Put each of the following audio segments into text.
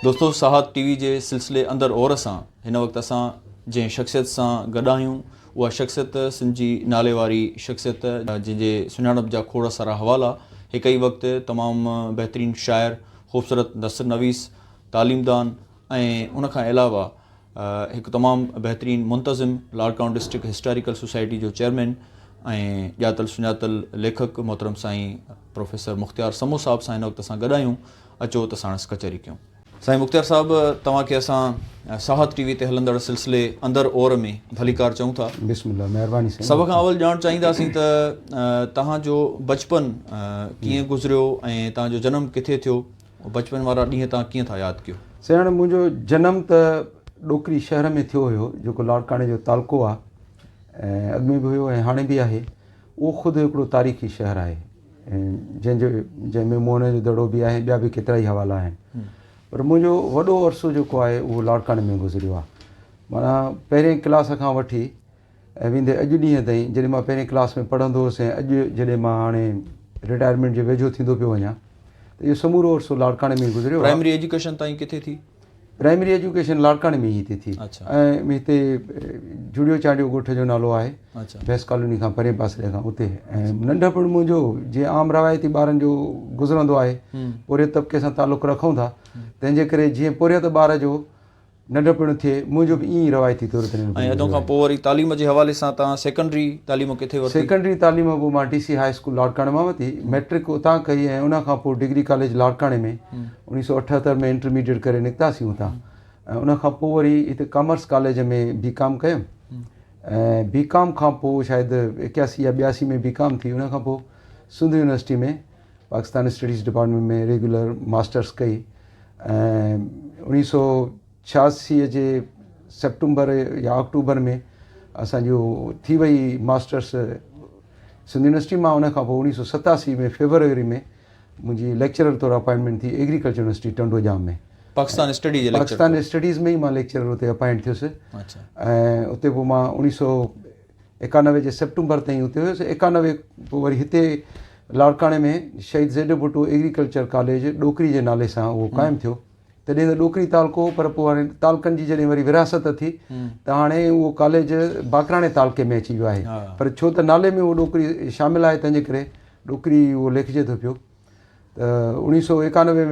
دوستو ساهت ٽي وي جي سلسلي اندر اور سان هن وقت اسان جنهن شخصيت سان گڏ آهيون اها شخصيت سنڌ جي نالي واري شخصيت جنهن جي سڃاڻپ جا کوڙ سارا حوالا هڪ ئي وقت تمام بهترين شاعر خوبصورت نثر نويس تعليمدان ۽ ان کان علاوه هڪ تمام بهترين منتظم لاڙڪاڻو ڊسٽرڪٽ هسٽاريڪل سوسائٽي جو چيئرمين ۽ ڄاتل سڃاتل ليکڪ محترم سائين پروفيسر مختيار سمون صاحب سان هن وقت اسان گڏ آهيون اچو ته ساڻس ڪچهري ڪيون. سائين مختيار صاحب توهان کي اسان ساهت ٽي وي تي هلندڙ سلسلي اندر اور ۾ ڀليڪار چئون ٿا. بسم الله مهرباني سائين. سڀ کان اول ڄاڻ چاهينداسين ته توهان جو بچپن ڪيئن گذريو ۽ توهان جو جنم ڪٿي ٿيو؟ بچپن وارا ڏينهن توهان ڪيئن ٿا ياد ڪيو؟ سيڻ منهنجو جنم ته ڏوڪري شهر ۾ ٿيو هيو جيڪو لاڙڪاڻي جو تعلقو آ ۽ اڳ ۾ به هيو ۽ هاڻي به آهي اهو خود هڪڙو تاريخي شهر آهي ۽ جنهن جو جنهن ۾ موهن جو دڙو به آهي ٻيا به ڪيترا ئي حوالا آهن پر منهنجو وڏو عرصو جيڪو آهي اهو لاڙڪاڻي ۾ گذريو آ معنيٰ پهرين ڪلاس کان وٺي ۽ ويندي اڄ ڏينهن تائين جڏهن مان پهرين ڪلاس ۾ پڙهندو هوس ۽ اڄ جڏهن مان هاڻي رٽائرمينٽ جي ويجهو ٿيندو پيو وڃان ته اهو سمورو عرصو لاڙڪاڻي ۾ ئي گذريو. پرائمري ايجوڪيشن تائين ڪٿي ٿي؟ پرائمري ايجوڪيشن لاڙڪاڻي ۾ ئي هتي ٿي ۽ هتي جڙيو چانڊيو ڳوٺ جو نالو آهي ڀينس ڪالوني کان پرين پاسي کان اتي ۽ ننڍپڻ منهنجو جيئن عام روايتي ٻارن جو گذرندو آهي پورهيت طبقي سان تعلق رکون ٿا تنهن جي ڪري جيئن پورهيت ٻار جو ننڍپڻ ٿئي، منهنجو به ائين ئي روايتي طور تي ننڍپڻ ۽ ادو کان پوء وري تعليم جي حوالي سان توهان سيڪنڊري تعليم ڪٿي ورتي؟ سيڪنڊري تعليم پوء مان ڊي سي هاء اسڪول لاڙڪاڻي مان ورتي، مئٽرڪ اتان ڪئي ۽ ان کان پوء ڊگري ڪاليج لاڙڪاڻي ۾ 1978 ۾ انٽرميڊيٽ ڪري نڪتاسين اتان ۽ ان کان پوء وري هتي ڪامرس ڪاليج ۾ بي ڪام ڪيم ۽ بي ڪام کان پوء شايد 81 يا 82 ۾ بي ڪام ٿي ان کان پوء Sindh university ۾ Pakistan studies department ۾ regular masters ڪئي ۽ 1986 جي سيپٽمبر يا آڪٽوبر ۾ اسان جو ٿي وئي ماسٽرس سنڌ يونيورسٽي مان ان کان پوء 1987 ۾ فيبروري ۾ منهنجي ليڪچرر طور اپائنٽمينٽ ٿي agriculture university Tando Jam ۾ Pakistan study جي ليڪچرر پاڪستان اسٽڊيز ۾ ئي مان ليڪچرر اتي اپائنٽ ٿيس ۽ اتي پوء مان 1991 جي سيپٽمبر تائين اتي هيس 91 پوء وري هتي لاڙڪاڻي ۾ شهيد Z Bhutto agriculture college Dokri جي نالي سان اهو قائم ٿيو تڏهن ته ڏوڪري تعلقو هو پر پوء هاڻي تعلقن جي جڏهن وري ورهاست ٿي ته هاڻي اهو ڪاليج باقراڻي تعلقي ۾ اچي ويو آهي پر ڇو ته نالي ۾ اهو ڏوڪري شامل آهي تنهنجي ڪري ڏوڪري اهو ليکجي ٿو پيو ته 1991 ۾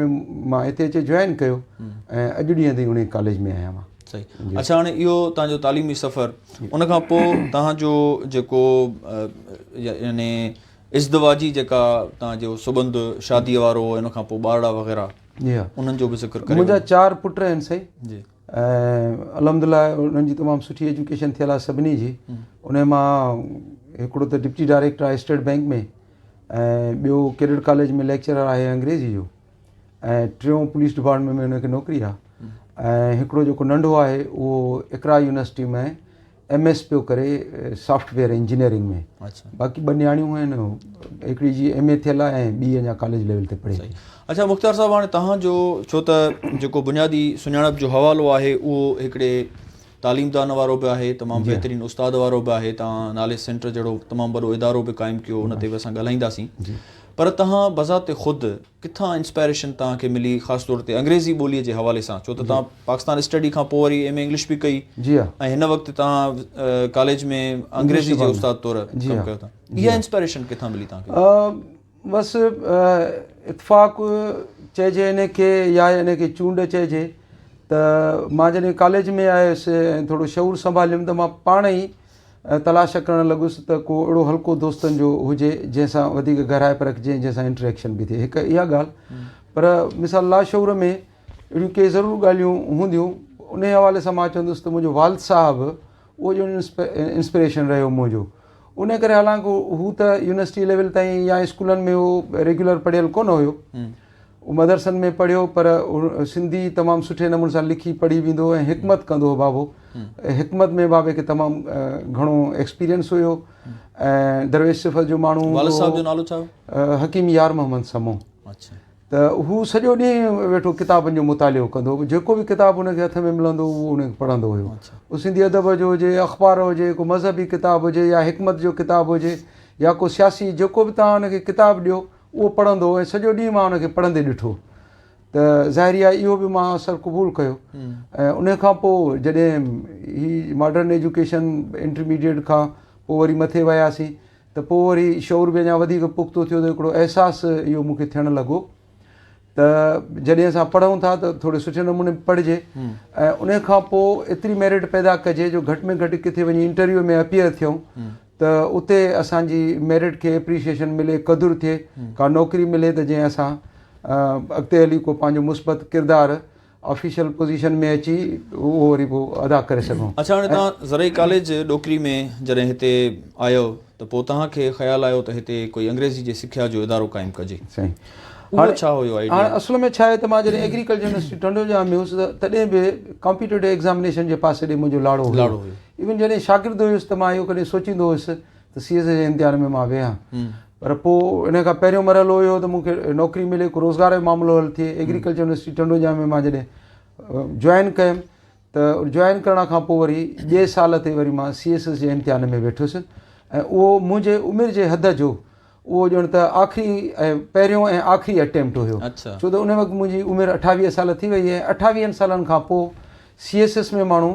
مان هتي اچي جوائن ڪيو ۽ اڄ ڏينهن تائين انهي ڪاليج ۾ آهيان مان. صحيح اڇا هاڻي اهو توهان جو تعليمي سفر ان کان پوء توهان جو جيڪو يعني ازدواجي جيڪا توهان جو سٻنڌ شادي وارو ان کان پوء ٻارڙا وغيره جي ها انهن جو به ذڪر ڪريو. منهنجا چار پٽ آهن سائين جي ۽ الحمدلله انهن جي تمام سٺي ايجوڪيشن ٿيل آهي سڀني جي انهي مان هڪڙو ته ڊپٽي ڊائريڪٽر آهي اسٽيٽ بينڪ ۾ ۽ ٻيو ڪيڊٽ ڪاليج ۾ ليڪچرر آهي انگريزي جو ۽ ٽيون پوليس ڊپارٽمينٽ ۾ ان کي نوڪري آهي ۽ هڪڙو جيڪو ننڍو آهي اهو اقرا يونيورسٽي ۾ ايم ايس پيو ڪري سافٽ ويئر انجنيئرنگ ۾ باقي ٻه نياڻيون آهن هڪڙي جي ايم اي ٿيل آهي ۽ ٻي اڃا ڪاليج ليول تي پڙهي ٿي. اڇا مختيار صاحب هاڻي توهان جو ڇو ته جيڪو بنيادي سڃاڻپ جو حوالو آهي اهو هڪڙي تعليمدان وارو به آهي تمام بهترين استاد وارو به آهي توهان ناليج سينٽر جهڙو تمام وڏو ادارو به قائم ڪيو ان تي به اسان ڳالهائينداسين پر توهان بذات خود ڪٿان انسپائريشن توهان کي ملي خاص طور تي انگريزي ٻولي جي حوالي سان ڇو ته توهان پاڪستان اسٽڊي کان پوء وري ايم اي انگلش به ڪئي جي ها ۽ هن وقت توهان ڪاليج ۾ انگريزي جي استاد طور ڪم ڪيو ٿا اها انسپائريشن ڪٿان ملي توهان کي؟ بس اتفاق چئجي ان کي يا ان کي چونڊ چئجي ته مان جڏهن ڪاليج ۾ آيس ۽ ٿورو شعور سنڀاليم ته مان پاڻ ئي تلاش ڪرڻ لڳس ته ڪو اهڙو حلقو دوستن جو هجي جنهن سان وڌيڪ گهرائپ رکجي ۽ جنهن سان انٽريڪشن به ٿئي هڪ اها ڳالهه پر مثال لاشعور ۾ اهڙيون ڪي ضرور ڳالهيون هونديون انهي حوالي سان مان چوندس ته منهنجو والد صاحب اهو ڄڻ انسپريشن رهيو منهنجو ان ڪري حالانڪ هو ته يونيورسٽي ليول تائين يا اسڪولن ۾ هو ريگيولر پڙهيل ڪونه هيو هو مدرسن ۾ پڙهيو پر سنڌي تمام سٺي نموني سان لکي پڙهي ويندو هو ۽ حڪمت ڪندو هو بابو حڪمت ۾ بابي کي تمام گهڻو ايڪسپيرينس هيو ۽ درويش صفت جو ماڻهو والد صاحب جو نالو ڇا هو حڪيم يار محمد سمو اڇا ته هو سڄو ڏينهن ويٺو ڪتابن جو مطالعو ڪندو هو. جيڪو به ڪتاب هن کي هٿ ۾ ملندو هو، اهو ان کي پڙهندو هيو. اهو سنڌي ادب جو هجي، اخبار هجي، ڪو مذهبي ڪتاب هجي يا حڪمت جو ڪتاب هجي يا ڪو سياسي، جيڪو به توهان هن کي ڪتاب ڏيو، اهو پڙهندو هو ۽ سڄو ڏينهن مان هن کي پڙهندي ڏٺو. ته ظاهري آهي اهو به مان اثر قبول ڪيو ۽ ان کان پوء جڏهن هي ماڊرن ايجوڪيشن انٽرميڊيٽ کان پوء وري مٿي وياسين ته پوء وري شعور به اڃا وڌيڪ پختو ٿيو ته هڪڙو احساس اهو مون کي ٿيڻ لڳو ته جڏهن اسان پڙهون ٿا ته ٿوري سٺي نموني پڙهجي ۽ ان کان پوء ايتري ميرٽ پيدا ڪجي جو گهٽ ۾ گهٽ ڪٿي وڃي انٽرويو ۾ اپيئر ٿيون ته اتي اسان جي ميرٽ کي اپريشيشن ملي قدر ٿئي ڪا نوڪري ملي ته جنهن اسان اڳتي هلي ڪو پنهنجو مثبت ڪردار آفيشل پوزيشن ۾ اچي اهو وري پوء ادا ڪري سگهون. اڇا هاڻي توهان زرعي ڪاليج ڏوڪري ۾ جڏهن هتي آيو ته پوء توهان کي خيال آيو ته هتي ڪوئي انگريزي جي سکيا جو ادارو قائم ڪجي. سائين اهو هاڻي ڇا هيو هاڻي آئيڊيا؟ اصل ۾ ڇا آهي ته مان جڏهن ايگريڪلچر يونيورسٽي ٽنڊو ڄام ۾ هيس ته تڏهن به ڪامپيٽيٽو ايگزامينيشن جي پاسي ڏي منهنجو لاڙو هيو. لاڙو هيو. ايون جڏهن شاگرد هيس ته مان اهو ڪڏهن سوچيندو هيس ته سي ايس جي امتحان ۾ مان ويهان پر پوء ان کان پهريون مرحلو اهو ته مون کي نوڪري ملي ڪو روزگار جو معاملو حل ٿئي ايگريڪلچر يونيورسٽي ٽنڊو ڄام ۾ مان جڏهن جوائن ڪيم ته جوائن ڪرڻ کان پوء وري ٻئي سال تي وري مان سي ايس ايس جي امتحان ۾ ويٺس ۽ اهو منهنجي عمر جي حد جو اهو ڄڻ ته آخري ۽ پهريون ۽ آخري اٽيمپٽ هيو ڇو ته ان وقت منهنجي عمر اٺاويهه سال ٿي وئي ۽ اٺاويهن سالن کان پوء سي ايس ايس ۾ ماڻهو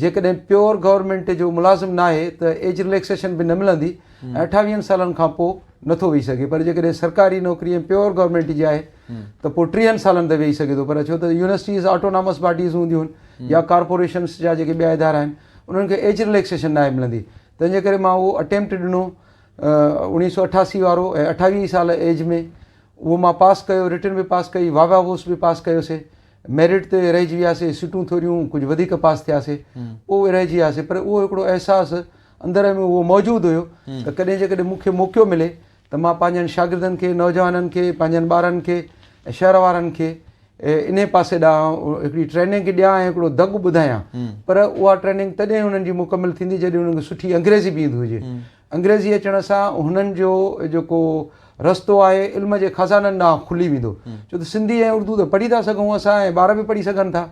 جيڪڏهن پيور گورنمينٽ جو ملازم ناهي ته ايج رليڪسيشن به نه ملندي ۽ اٺاويهن سالن کان پوء نٿو ويهي سگهي پر جيڪڏهن سرڪاري نوڪري ۽ پيور گورنمينٽ جي آهي ته پوء ٽيهن سالن تي ويهي سگهي ٿو پر ڇو ته يونيورسٽيز آٽونامس باڊيز هونديون آهن يا ڪارپوريشنس جا جيڪي ٻيا ادارا آهن انهن کي ايج رليڪسيشن ناهي ملندي تنهن جي ڪري مان اهو اٽيمپٽ ڏنو اوڻيهه سو اٺاسي وارو ۽ اٺاويهه سال ايج ۾ اهو مان پاس ڪيو رٽن به پاس ڪئي واوا ووس به پاس ڪيوسي ميرٽ تي رهجي وياسي، سيٽون ٿوريون ڪجهه وڌيڪ پاس ٿياسي، پوء رهجي وياسي پر اهو هڪڙو احساس اندر ۾ اهو موجود هيو ته ڪڏهن جيڪڏهن مون کي موقعو ملي ته مان پنهنجن شاگردن کي، نوجوانن کي، پنهنجن ٻارن کي ۽ شهر وارن کي انهي پاسي ڏانهن هڪڙي ٽريننگ ڏيان ۽ هڪڙو دڳ ٻڌايان پر اها ٽريننگ تڏهن انهن جي مڪمل ٿيندي جڏهن انهن کي سٺي انگريزي به ايندي هجي. انگريزي اچڻ سان هنن جو جيڪو رستو آهي علم جي خزانن ڏانهن کلي ويندو ڇو ته سنڌي ۽ اردو ته پڙهي ٿا سگهون اسان ۽ ٻار به پڙهي سگهن ٿا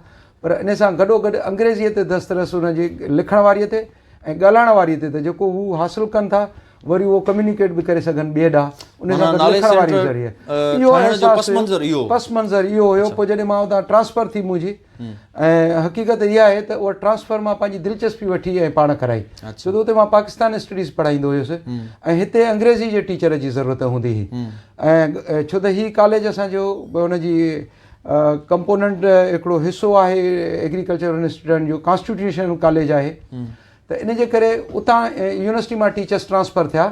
پر ان سان گڏو گڏ انگريزيء تي دسترس ان جي لکڻ واري تي ۽ ڳالهائڻ واري تي ته جيڪو هو حاصل ڪن ٿا وري اهو ڪميونيڪيٽ به ڪري سگهن ٻئي ڏانهن ان سان گڏ لکڻ واري ذريعي اهو احساس پس منظر اهو هيو پوء جڏهن مان اتان ٽرانسفر ٿي منهنجي ۽ حقيقت اها آهي ته اها ٽرانسفر مان پنهنجي دلچسپي وٺي ۽ پاڻ ڪرائي ڇو ته اتي مان پاڪستان اسٽڊيز پڙهائيندو هيس ۽ هتي انگريزي جي ٽيچر جي ضرورت هوندي هئي ۽ ڇو ته هي ڪاليج اسانجو ان جي ڪمپوننٽ هڪڙو حصو آهي ايگريڪلچر يونيورسٽي جو ڪانسٽيٽيوشنل ڪاليج آهي ته ان جي ڪري اتان يونيورسٽي مان ٽيچرس ٽرانسفر ٿيا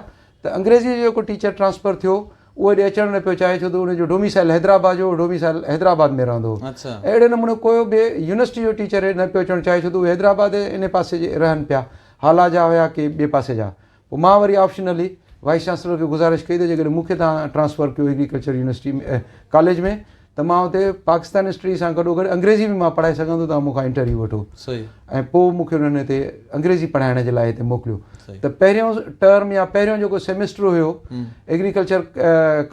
ته انگريزي جو جيڪو ٽيچر ٽرانسفر ٿيو اهو هيڏي اچڻ نه پيو چاهي ڇو ته ان جو ڊوميسائل حيدرآباد جو هو ڊوميسائل حيدرآباد ۾ رهندو هو ۽ اهڙي نموني ڪو به يونيورسٽي جو ٽيچر هيڏي نه پيو اچڻ چاهي ڇو ته اهي حيدرآباد ۽ ان پاسي جي رهن پيا هالا جا هيا ڪي ٻئي پاسي جا پوء مان وري آپشنلي وائيس چانسلر کي گذارش ڪئي ته جيڪڏهن مون کي توهان ٽرانسفر ڪيو ايگريڪلچر يونيورسٽي ۾ ڪاليج ۾ ته مان اتي پاڪستان هسٽري سان گڏو گڏ انگريزي به مان پڙهائي سگهان ٿو توهان مون کان انٽرويو وٺو ۽ پوء مون کي انهن هتي انگريزي پڙهائڻ جي لاء هتي موڪليو ته پهريون ٽرم يا پهريون جيڪو سيمسٽر هيو ايگريڪلچر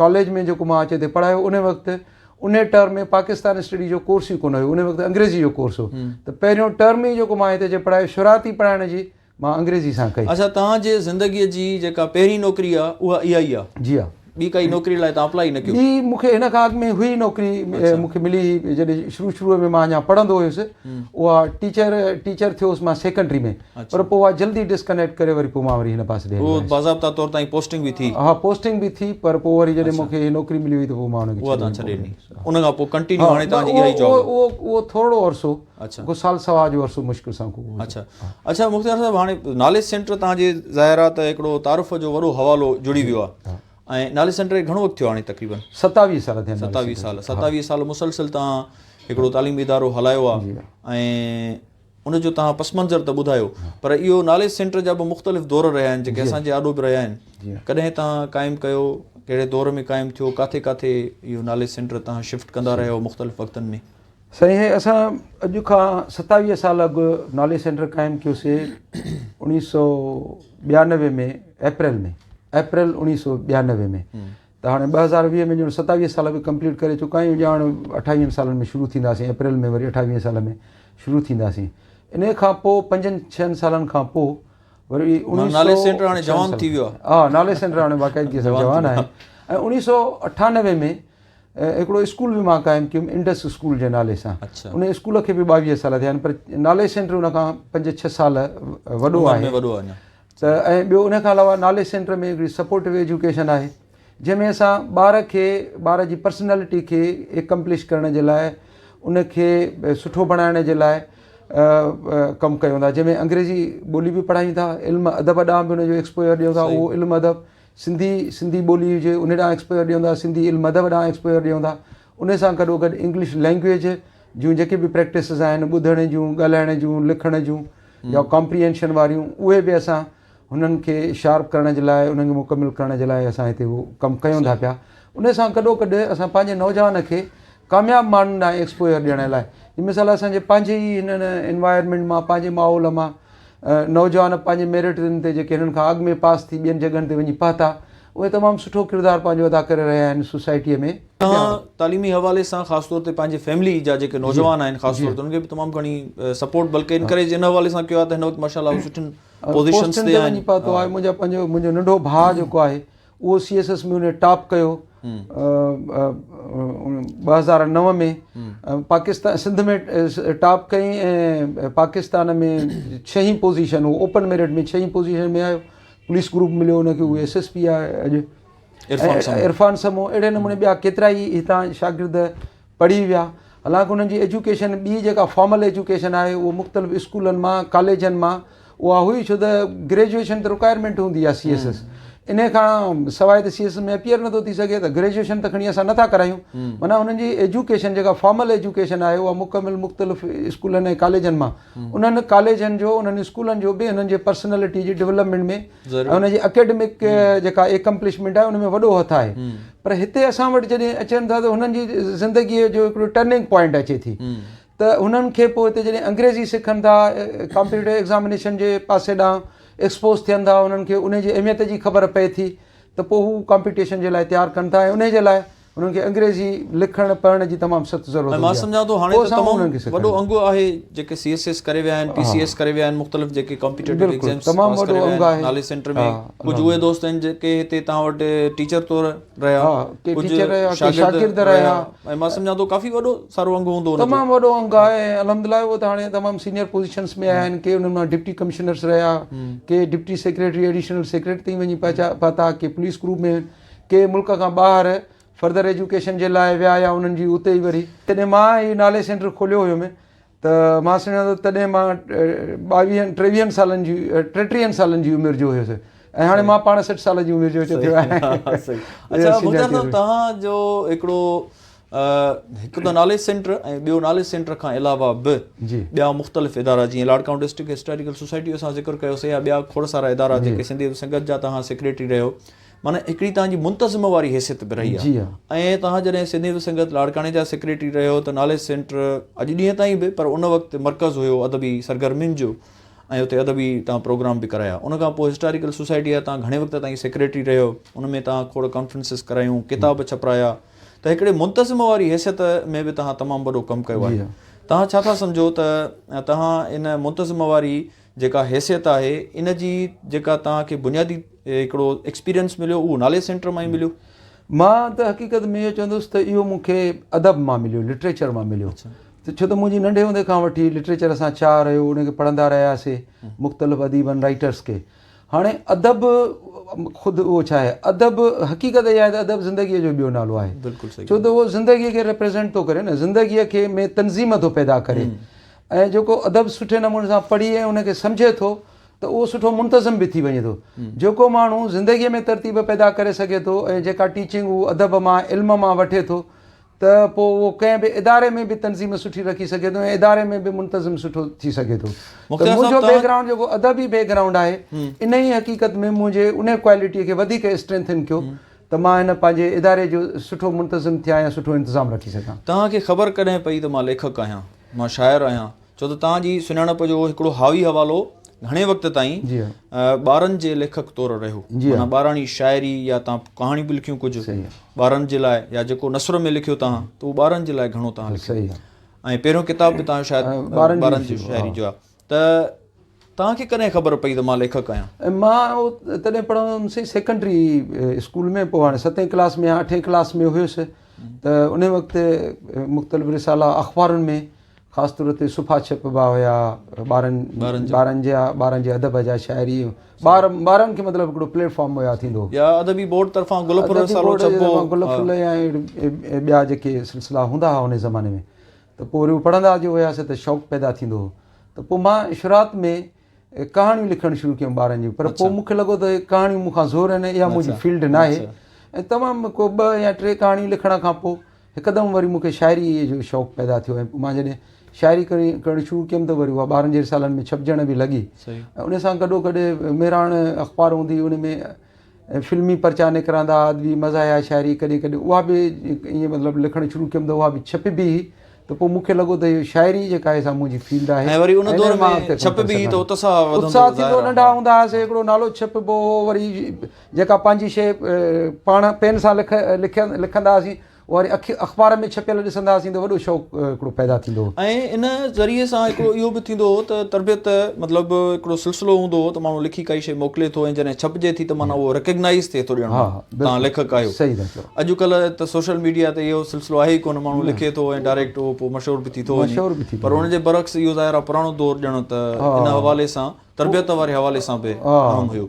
ڪاليج ۾ جيڪو مان اچي هتي پڙهايو ان وقت ان ٽرم ۾ پاڪستان اسٽڊي جو ڪورس ئي ڪونه هيو ان وقت انگريزي جو ڪورس هو ته پهريون ٽرم ئي جيڪو مان هتي اچي پڙهايو شروعاتي پڙهائڻ جي مان انگريزي سان ڪئي. اڇا توهان جي زندگيء جي جيڪا پهرين نوڪري آ اها اها ئي آ؟ جي ها. ٻي ڪائي نوڪري لاء توهان اپلائي نه ڪيو؟ ٻي مون کي هن کان اڳ ۾ هئي نوڪري مون کي ملي هئي جڏهن شروع شروع ۾ مان اڃا پڙهندو هيس اها ٽيچر ٽيچر ٿيو هوس مان سيڪنڊري ۾ پر پوء اها جلدي ڊسڪنيڪٽ ڪري وري پوء مان وري هن پاسي ڏي هليو آيس. باضابطا طور تائين پوسٽنگ به ٿي؟ ها پوسٽنگ به ٿي پر پوء وري جڏهن مون کي هي نوڪري ملي وئي ته پوء مان ان کي اها توهان ڇڏي ڏني ان کان پوء ڪنٽينيو هاڻي توهان جي اها ئي جاب اهو اهو ٿورڙو عرصو اڇا ڪو سال سوا جو عرصو مشڪل سان ڪو اڇا اڇا مختيار صاحب هاڻي ناليج سينٽر تان جي ظاهر آ ته هڪڙو تعارف جو وڏو حوالو جڙي ويو آ ۽ ناليج سينٽر کي گهڻو وقت ٿيو هاڻي تقريبن 27 سال ٿيا 27 سال 27 سال مسلسل تان هڪڙو تعليمي ادارو هلايو آ ۽ ان جو تان پس منظر ته ٻڌايو پر اهو ناليج سينٽر جا به مختلف دور رهيا آهن جيڪي اسان جي آڏو به رهيا آهن ڪڏهن تان قائم ڪيو ڪهڙي دور ۾ قائم ٿيو ڪاٿي ڪاٿي اهو ناليج سينٽر تان شفٽ ڪندا رهيا مختلف وقتن ۾ سائين هي اسان اڄ کان 27 سال اڳ ناليج سينٽر قائم ڪيوسي 1992 ۾ اپريل ۾ اپريل 1992 ۾ ته هاڻي 2020 ۾ ڄڻ 27 سال به ڪمپليٽ ڪري چڪا آهيون ڄاڻ 28 سالن ۾ شروع ٿينداسين اپريل ۾ وري 28 سال ۾ شروع ٿينداسين ان کان پوء پنجن ڇهن سالن کان پوء وري ناليج سينٽر هاڻي جوان ٿي ويو آهي ها ناليج سينٽر هاڻي باقاعدگي سان جوان آهي ۽ 1998 ۾ هڪڙو اسڪول به مان قائم ڪيم انڊس اسڪول جي نالي سان ان اسڪول کي به 22 سال ٿيا آهن پر نالي سينٽر ان کان 5 6 سال وڏو آهي ته ۽ ٻيو ان کان علاوه نالي سينٽر ۾ هڪڙي سپورٽو ايجوڪيشن آهي جنهن ۾ اسان ٻار کي ٻار جي پرسنالٽي کي اڪمپلش ڪرڻ جي لاء ان کي سٺو بڻائڻ جي لاء ڪم ڪيون ٿا جنهن ۾ انگريزي ٻولي به پڙهايون ٿا علم ادب ڏانهن به ان جو ايڪسپوجر ڏيون ٿا اهو علم ادب سنڌي سنڌي ٻولي هجي ان ڏانهن ايڪسپوجر ڏيون ٿا سنڌي علم ادب ڏانهن ايڪسپوجر ڏيون ٿا ان سان گڏو گڏ انگلش لينگويج جون جيڪي به پريڪٽسز آهن ٻڌڻ جون ڳالهائڻ جون لکڻ جون يا ڪامپريهنشن واريون اهي به اسان هنن کي شارپ ڪرڻ جي لاء انهن کي مڪمل ڪرڻ جي لاء اسان هتي اهو ڪم ڪيون ٿا پيا ان سان گڏو گڏ اسان پنهنجي نوجوان کي ڪامياب ماڻهن ڏانهن ايڪسپوجر ڏيڻ لاء مثال اسان جي پنهنجي ئي هنن انوائرمينٽ مان پنهنجي ماحول مان نوجوان پنهنجي ميرٽن تي جيڪي هنن کان اڳ ۾ پاس ٿي ٻين جڳهن تي وڃي پهتا اهي تمام سٺو ڪردار پنهنجو ادا ڪري رهيا آهن سوسائٽيء ۾. توهان تعليمي حوالي سان خاص طور تي پنهنجي فيملي جا جيڪي نوجوان آهن خاص طور تي انهن کي به تمام گهڻي سپورٽ بلڪه انڪريج ان حوالي سان ڪيو آهي ته هن وقت ماشاء الله سٺين پوزيشنز تي وڃي پهتو آهي منهنجا پنهنجو منهنجو ننڍو ڀاء جيڪو آهي اهو سي ايس ايس ۾ ان ٽاپ ڪيو 2009 ۾ پاڪستان سنڌ ۾ ٽاپ ڪئي ۽ پاڪستان ۾ ڇهين پوزيشن هو اوپن ميرٽ ۾ ڇهين پوزيشن ۾ آيو پوليس گروپ مليو ان کي هو ايس ايس پي آهي اڄ عرفان سمو اهڙي نموني ٻيا ڪيترا ئي هتان شاگرد پڙهي ويا حالانڪ انهن جي ايجوڪيشن ٻي جيڪا فارمل ايجوڪيشن آهي اهو مختلف اسڪولن مان ڪاليجن مان اها هئي ڇو ته گريجوئيشن ته رڪوائرمينٽ هوندي آهي سي ايس ايس ان کان سواء ته سي ايس ايس ۾ اپيئر نٿو ٿي سگهي ته گريجوئيشن ته کڻي اسان نٿا ڪرايون معنيٰ انهن جي ايجوڪيشن جيڪا فارمل ايجوڪيشن آهي اها مڪمل مختلف اسڪولن ۽ ڪاليجن مان انهن ڪاليجن جو انهن اسڪولن جو به انهن جي پرسنالٽي جي ڊولپمينٽ ۾ ۽ ان جي اڪيڊمڪ جيڪا ايڪمپلشمينٽ آهي ان ۾ وڏو هٿ آهي پر هتي اسان وٽ جڏهن اچن ٿا ته هنن جي زندگي جو هڪڙو ٽرننگ پوائنٽ اچي ٿي ته هنن کي پوء هتي جڏهن انگريزي سکن ٿا ڪمپيوٽر ايگزامينيشن جي پاسي ڏانهن ايڪسپوز ٿين ٿا انهن کي ان جي اهميت جي خبر پئي ٿي ته پوء هو ڪامپيٽيشن جي لاء تيار ڪن ٿا ۽ ان جي لاء انهن کي انگريزي لکڻ پڙهڻ جي تمام سخت ضرورت هوندي آهي. مان سمجهان ٿو هاڻي ته تمام وڏو انگ آهي جيڪي سي ايس ايس ڪري ويا آهن پي سي ايس ڪري ويا آهن مختلف جيڪي ڪمپيٽيٽو ايگزامس پاس ڪري ويا آهن نالي سينٽر ۾ ڪجهه اهي دوست آهن جيڪي هتي توهان وٽ ٽيچر طور رهيا ڪجهه شاگرد رهيا ۽ مان سمجهان ٿو ڪافي وڏو سارو انگ هوندو تمام وڏو انگ آهي ۽ الحمدلله اهو ته هاڻي تمام سينيئر پوزيشنس ۾ آيا آهن ڪي انهن مان ڊپٽي ڪمشنرس رهيا ڪي ڊپٽي سيڪريٽري ايڊيشنل سيڪريٽري تائين وڃي پهتا ڪي پوليس گروپ ۾ ڪي ملڪ کان ٻاهر فردر ايجوڪيشن جي لاء ويا يا انهن جي اتي ئي وري. جڏهن مان هي نالي سينٽر کوليو هيم ته مان سمجهان ٿو تڏهن مان ٻاويهن ٽيويهن سالن جي ٽيٽيهن سالن جي عمر جو هيس ۽ هاڻي مان پاڻ 60 سال جي عمر جو ٿيو آهيان. اڇا مختيار صاحب توهان جو هڪڙو هڪ ته ناليج سينٽر ۽ ٻيو ناليج سينٽر کان علاوه به ٻيا مختلف ادارا جيئن لاڙڪاڻو ڊسٽرڪٽ هسٽاريڪل سوسائٽي جو اسان ذڪر ڪيوسي يا ٻيا کوڙ سارا ادارا جيڪي سنڌي سنگت جا توهان سيڪريٽري رهيو معنيٰ هڪڙي توهان جي منتظم واري حيثيت به رهي آهي ۽ توهان جڏهن سنڌي سنگت لاڙڪاڻي جا سيڪريٽري رهيو ته ناليج سينٽر اڄ ڏينهن تائين به پر ان وقت مرڪز هيو ادبي سرگرمين جو ۽ اتي ادبي توهان پروگرام به ڪرايا ان کان پوء هسٽاريڪل سوسائٽي جا توهان گهڻي وقت تائين سيڪريٽري رهيو ان ۾ توهان کوڙ ڪانفرنسز ڪرايون ڪتاب ڇپرايا ته هڪڙي منتظم واري حيثيت ۾ به توهان تمام وڏو ڪم ڪيو آهي توهان ڇا ٿا سمجهو ته توهان ان منتظم واري جيڪا حيثيت آهي ان جي جيڪا توهان کي بنيادي هڪڙو ايڪسپيرينس مليو اهو ناليج سينٽر مان ئي مليو؟ مان ته حقيقت ۾ اهو چوندس ته اهو مون کي ادب مان مليو لٽريچر مان مليو ته ڇو ته منهنجي ننڍي هوندي کان وٺي لٽريچر سان چاهه رهيو ان کي پڙهندا رهياسي مختلف اديبن رائٽرس کي هاڻي ادب خود اهو ڇا آهي ادب حقيقت اها آهي ته ادب زندگيء جو ٻيو نالو آهي بلڪل صحيح ڇو ته اهو زندگيء کي ريپريزنٽ ٿو ڪري نه زندگيء کي ۾ تنظيم ٿو پيدا ڪري ۽ جيڪو ادب سٺي نموني سان پڙهي ۽ ان کي سمجهي ٿو ته اهو سٺو منتظم به ٿي وڃي ٿو. جيڪو ماڻهو زندگيء ۾ ترتيب پيدا ڪري سگهي ٿو ۽ جيڪا ٽيچنگ هو ادب مان علم مان وٺي ٿو ته پوء اهو ڪنهن به اداري ۾ به تنظيم سٺي رکي سگهي ٿو ۽ اداري ۾ به منتظم سٺو ٿي سگهي ٿو. ته منهنجو بيڪ گرائونڊ جيڪو ادبي بيڪ گرائونڊ آهي انهيء حقيقت ۾ منهنجي انهيء ڪوالٽيء کي وڌيڪ اسٽرينٿن ڪيو ته مان هن پنهنجي اداري جو سٺو منتظم ٿيان يا سٺو انتظام رکي سگهان. توهان کي خبر ڪڏهن پئي ته مان ليکڪ آهيان، مان شاعر آهيان؟ ڇو ته توهان جي سڃاڻپ جو هڪڙو حاوي حوالو گهڻي وقت تائين ٻارن جي ليکڪ طور رهيو. معنيٰ ٻاراڻي شاعري يا توهان ڪهاڻيون به لکيون ڪجهه ٻارن جي لاء يا جيڪو نثر ۾ لکيو توهان ته اهو ٻارن جي لاء گهڻو توهان لکيو ۽ پهريون ڪتاب به توهان جو شايد ٻارن جي شاعري جو آهي ته توهان کي ڪڏهن خبر پئي ته مان ليکڪ آهيان؟ مان اهو تڏهن پڙهندو هوم سائين سيڪنڊري اسڪول ۾ پوء هاڻي ستين ڪلاس ۾ يا اٺين ڪلاس ۾ هيس ته ان وقت مختلف رسالا اخبارن ۾ خاص طور تي صفحا ڇپبا هيا ٻارن ٻارن جا ٻارن جي ادب جا شاعري ٻار ٻارن کي مطلب هڪڙو پليٽ فارم مهيا ٿيندو هو. يا ادبي بورڊ طرفان گل ڦل رسالو ڇپبو هو. گل ڦل يا ٻيا جيڪي سلسلا هوندا هئا ان زماني ۾ ته پوء وري پڙهندا جو هياسي ته شوق پيدا ٿيندو هو ته پوء مان شروعات ۾ ڪهاڻيون لکڻ شروع ڪيم ٻارن جون پر پوء مون کي لڳو ته ڪهاڻيون مون کان زور آهن اها منهنجي فيلڊ ناهي ۽ تمام ڪو ٻه يا ٽي ڪهاڻيون لکڻ کان پوء هڪدم وري مون کي شاعريء جو شوق پيدا ٿيو ۽ پوء مان جڏهن شاعري ڪرڻ شروع ڪيم ته وري اها ٻارن جي رسالن ۾ ڇپجڻ به لڳي ۽ ان سان گڏو گڏ مهراڻ اخبار هوندي هئي ان ۾ فلمي پرچا نڪرندا هئا ادبي مزاحيه شاعري ڪڏهن ڪڏهن اها به ائين مطلب لکڻ شروع ڪيم ته اها به ڇپبي هئي ته پوء مون کي لڳو ته شاعري جيڪا آهي سا منهنجي فيلڊ آهي ۽ وري ان دور ۾ ڇپبي هئي ته اتساهه وڌندو اتساهه ٿيندو ننڍا هوندا هئاسي هڪڙو نالو ڇپبو هو وري جيڪا پنهنجي شيء پاڻ پين سان لک لکندا هئاسين وري اخبار ۾ ڇپيل ڏسندا هئاسين ته وڏو شوق هڪڙو پيدا ٿيندو هو. ۽ ان ذريعي سان هڪڙو اهو به ٿيندو هو ته تربيت مطلب هڪڙو سلسلو هوندو هو ته ماڻهو لکي ڪائي شيء موڪلي ٿو ۽ جڏهن ڇپجي ٿي ته معنيٰ اهو ريڪگنائيز ٿئي ٿو ڄڻ توهان ليکڪ آهيو. صحيح ٿا چئو. اڄڪلهه ته سوشل ميڊيا تي اهو سلسلو آهي ئي ڪونه ماڻهو لکي ٿو ۽ ڊائريڪٽ اهو پوء مشهور به ٿي ٿو وڃي پر ان جي برعڪس اهو ظاهر آهي پراڻو دور ڄڻ ته ان حوالي سان تربيت واري حوالي سان به اهم هيو.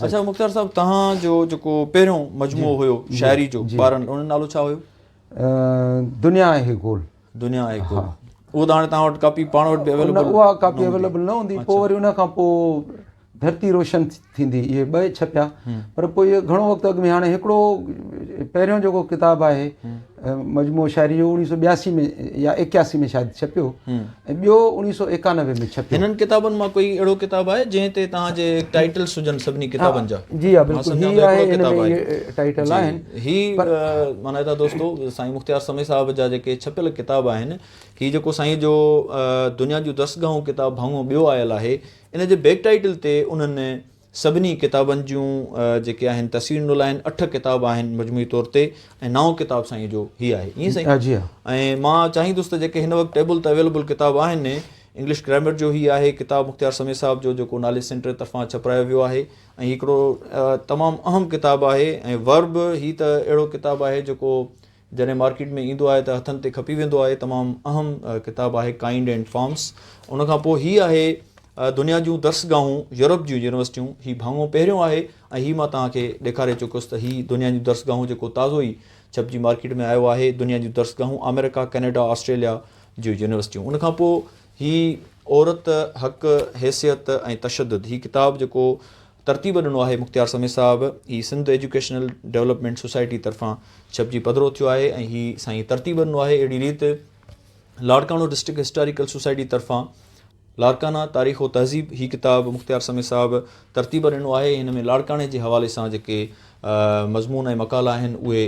اڇا مختيار صاحب توهان جو جيڪو پهريون مجموعو هيو شاعري جو ٻارن ان جو نالو ڇا هيو؟ دنيا آهي گول. دنيا آهي گول. اهو ته هاڻي توهان وٽ ڪاپي پاڻ وٽ به اويليبل نه اها ڪاپي اويليبل نه هوندي پوء وري ان کان پوء ڌرتي روشن ٿيندي اهي ٻئي ڇپيا پر پوء اهي گهڻو وقت اڳ ۾ هاڻي هڪڙو پهريون جيڪو ڪتاب آهي مجموعو شاعري جو اوڻيهه سو ٻياسي ۾ يا ايڪياسي ۾ شايد ڇپيو ۽ ٻيو اوڻيهه سو ايڪانوي ۾ ڇپيو. هنن ڪتابن مان ڪوئي اهڙو ڪتاب آهي جنهن تي توهان جي ٽائيٽلس هجن سڀني ڪتابن جا؟ جي ها بلڪل هي آهي هن ۾ اهي ٽائيٽل آهن. هي مانائتا دوستو سائين مختيار سمي صاحب جا جيڪي ڇپيل ڪتاب آهن هي جيڪو سائين جو دنيا جون درسگاهون ڪتاب ڀاڱو ٻيو آيل آهي ان جي بيڪ ٽائيٽل تي انهن سڀني ڪتابن جون جيڪي آهن تصويرون ڏنل آهن اٺ ڪتاب آهن مجموعي طور تي ۽ نائون ڪتاب سائين جو هي آهي ائين سائين جي ها ۽ مان چاهيندس ته جيڪي هن وقت ٽيبل تي اويليبل ڪتاب آهن انگلش گرامر جو هي آهي ڪتاب مختيار سمي صاحب جو جيڪو ناليج سينٽر طرفان ڇپرايو ويو آهي ۽ هڪڙو تمام اهم ڪتاب آهي ۽ ورب هي ته اهڙو ڪتاب آهي جيڪو جڏهن مارڪيٽ ۾ ايندو آهي ته هٿن تي کپي ويندو آهي تمام اهم ڪتاب آهي ڪائنڊ اينڊ فارمس ان کان پوء هي آهي دنيا جون درسگاهون يورپ جون يونيورسٽيون هي ڀاڱو پهريون آهي ۽ هي مان توهان کي ڏيکاري چڪس ته هي دنيا جون درسگاهون جيڪو تازو ئي ڇپجي مارڪيٽ ۾ آيو آهي دنيا جون درسگاهون آمريڪا ڪينيڊا آسٽريليا جون يونيورسٽيون ان کان پوء هي عورت حق حيثيت ۽ تشدد هي ڪتاب جيڪو ترتيب ڏنو آهي مختيار سمي صاحب هي سنڌ ايجوڪيشنل ڊولپمينٽ سوسائٽي طرفان ڇپجي پڌرو ٿيو آهي ۽ هي سائين ترتيب ڏنو آهي اهڙي ريت لاڙڪاڻو ڊسٽرڪٽ هسٽاريڪل سوسائٽي طرفان لاڙڪانا تاريخ و تهذيب هي ڪتاب مختيار سمي صاحب ترتيب ڏنو آهي هن ۾ لاڙڪاڻي جي حوالي سان جيڪي مضمون ۽ مقالا آهن اهي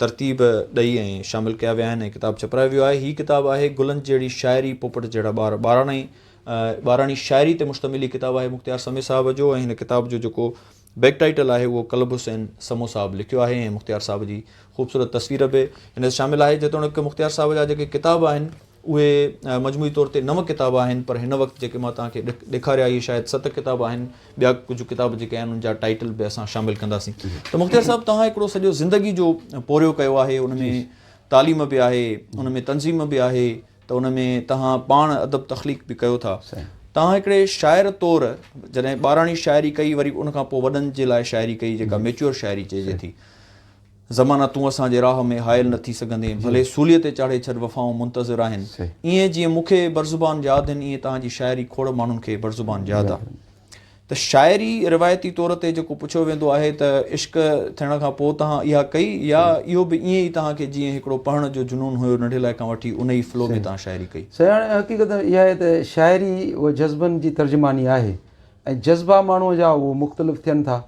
ترتيب ڏئي ۽ شامل ڪيا ويا آهن ۽ ڪتاب ڇپرايو ويو آهي. هي ڪتاب آهي گلن جهڙي شاعري پوپٽ جهڙا ٻار ٻاراڻي ٻاراڻي شاعري تي مشتمل هي ڪتاب آهي مختيار سمي صاحب جو ۽ هن ڪتاب جو جيڪو بيڪ ٽائيٽل آهي اهو قلب حسين سمو صاحب لکيو آهي ۽ مختيار صاحب جي خوبصورت تصوير به هن تي شامل آهي جيتوڻيڪ مختيار صاحب جا جيڪي ڪتاب آهن اهي مجموعي طور تي نو ڪتاب آهن پر هن وقت جيڪي مان توهان کي ڏيکاريا اهي شايد ست ڪتاب آهن ٻيا ڪجهه ڪتاب جيڪي آهن ان جا ٽائيٽل به اسان شامل ڪنداسين ته مختيار صاحب توهان هڪڙو سڄو زندگي جو پورهيو ڪيو آهي ان ۾ تعليم به آهي ان ۾ تنظيم به آهي ته ان ۾ توهان پاڻ ادب تخليق به ڪيو ٿا توهان هڪڙي شاعر طور جڏهن ٻاراڻي شاعري ڪئي وري ان کان پوء وڏن جي لاء شاعري ڪئي جيڪا ميچوئر شاعري چئجي ٿي زمانا تون اسان جي راهه ۾ حائل نه ٿي سگهندين، ڀلي سوليء تي چاڙهي ڇڏ وفائون منتظر آهن. ائين جيئن مون کي برزبان ياد آهن ائين توهان جي شاعري کوڙ ماڻهن کي برزبان ياد آ. ته شاعري روايتي طور تي جيڪو پڇيو ويندو آهي ته عشق ٿيڻ کان پوء توهان اها ڪئي يا اهو به ائين ئي توهان کي جيئن هڪڙو پڙهڻ جو جنون هيو ننڍي لاء کان وٺي ان ئي فلو ۾ توهان شاعري ڪئي. سائين هاڻي حقيقت اها آهي ته شاعري اها جذبن جي ترجماني آهي ۽ جذبا ماڻهوء جا اهو مختلف ٿين ٿا.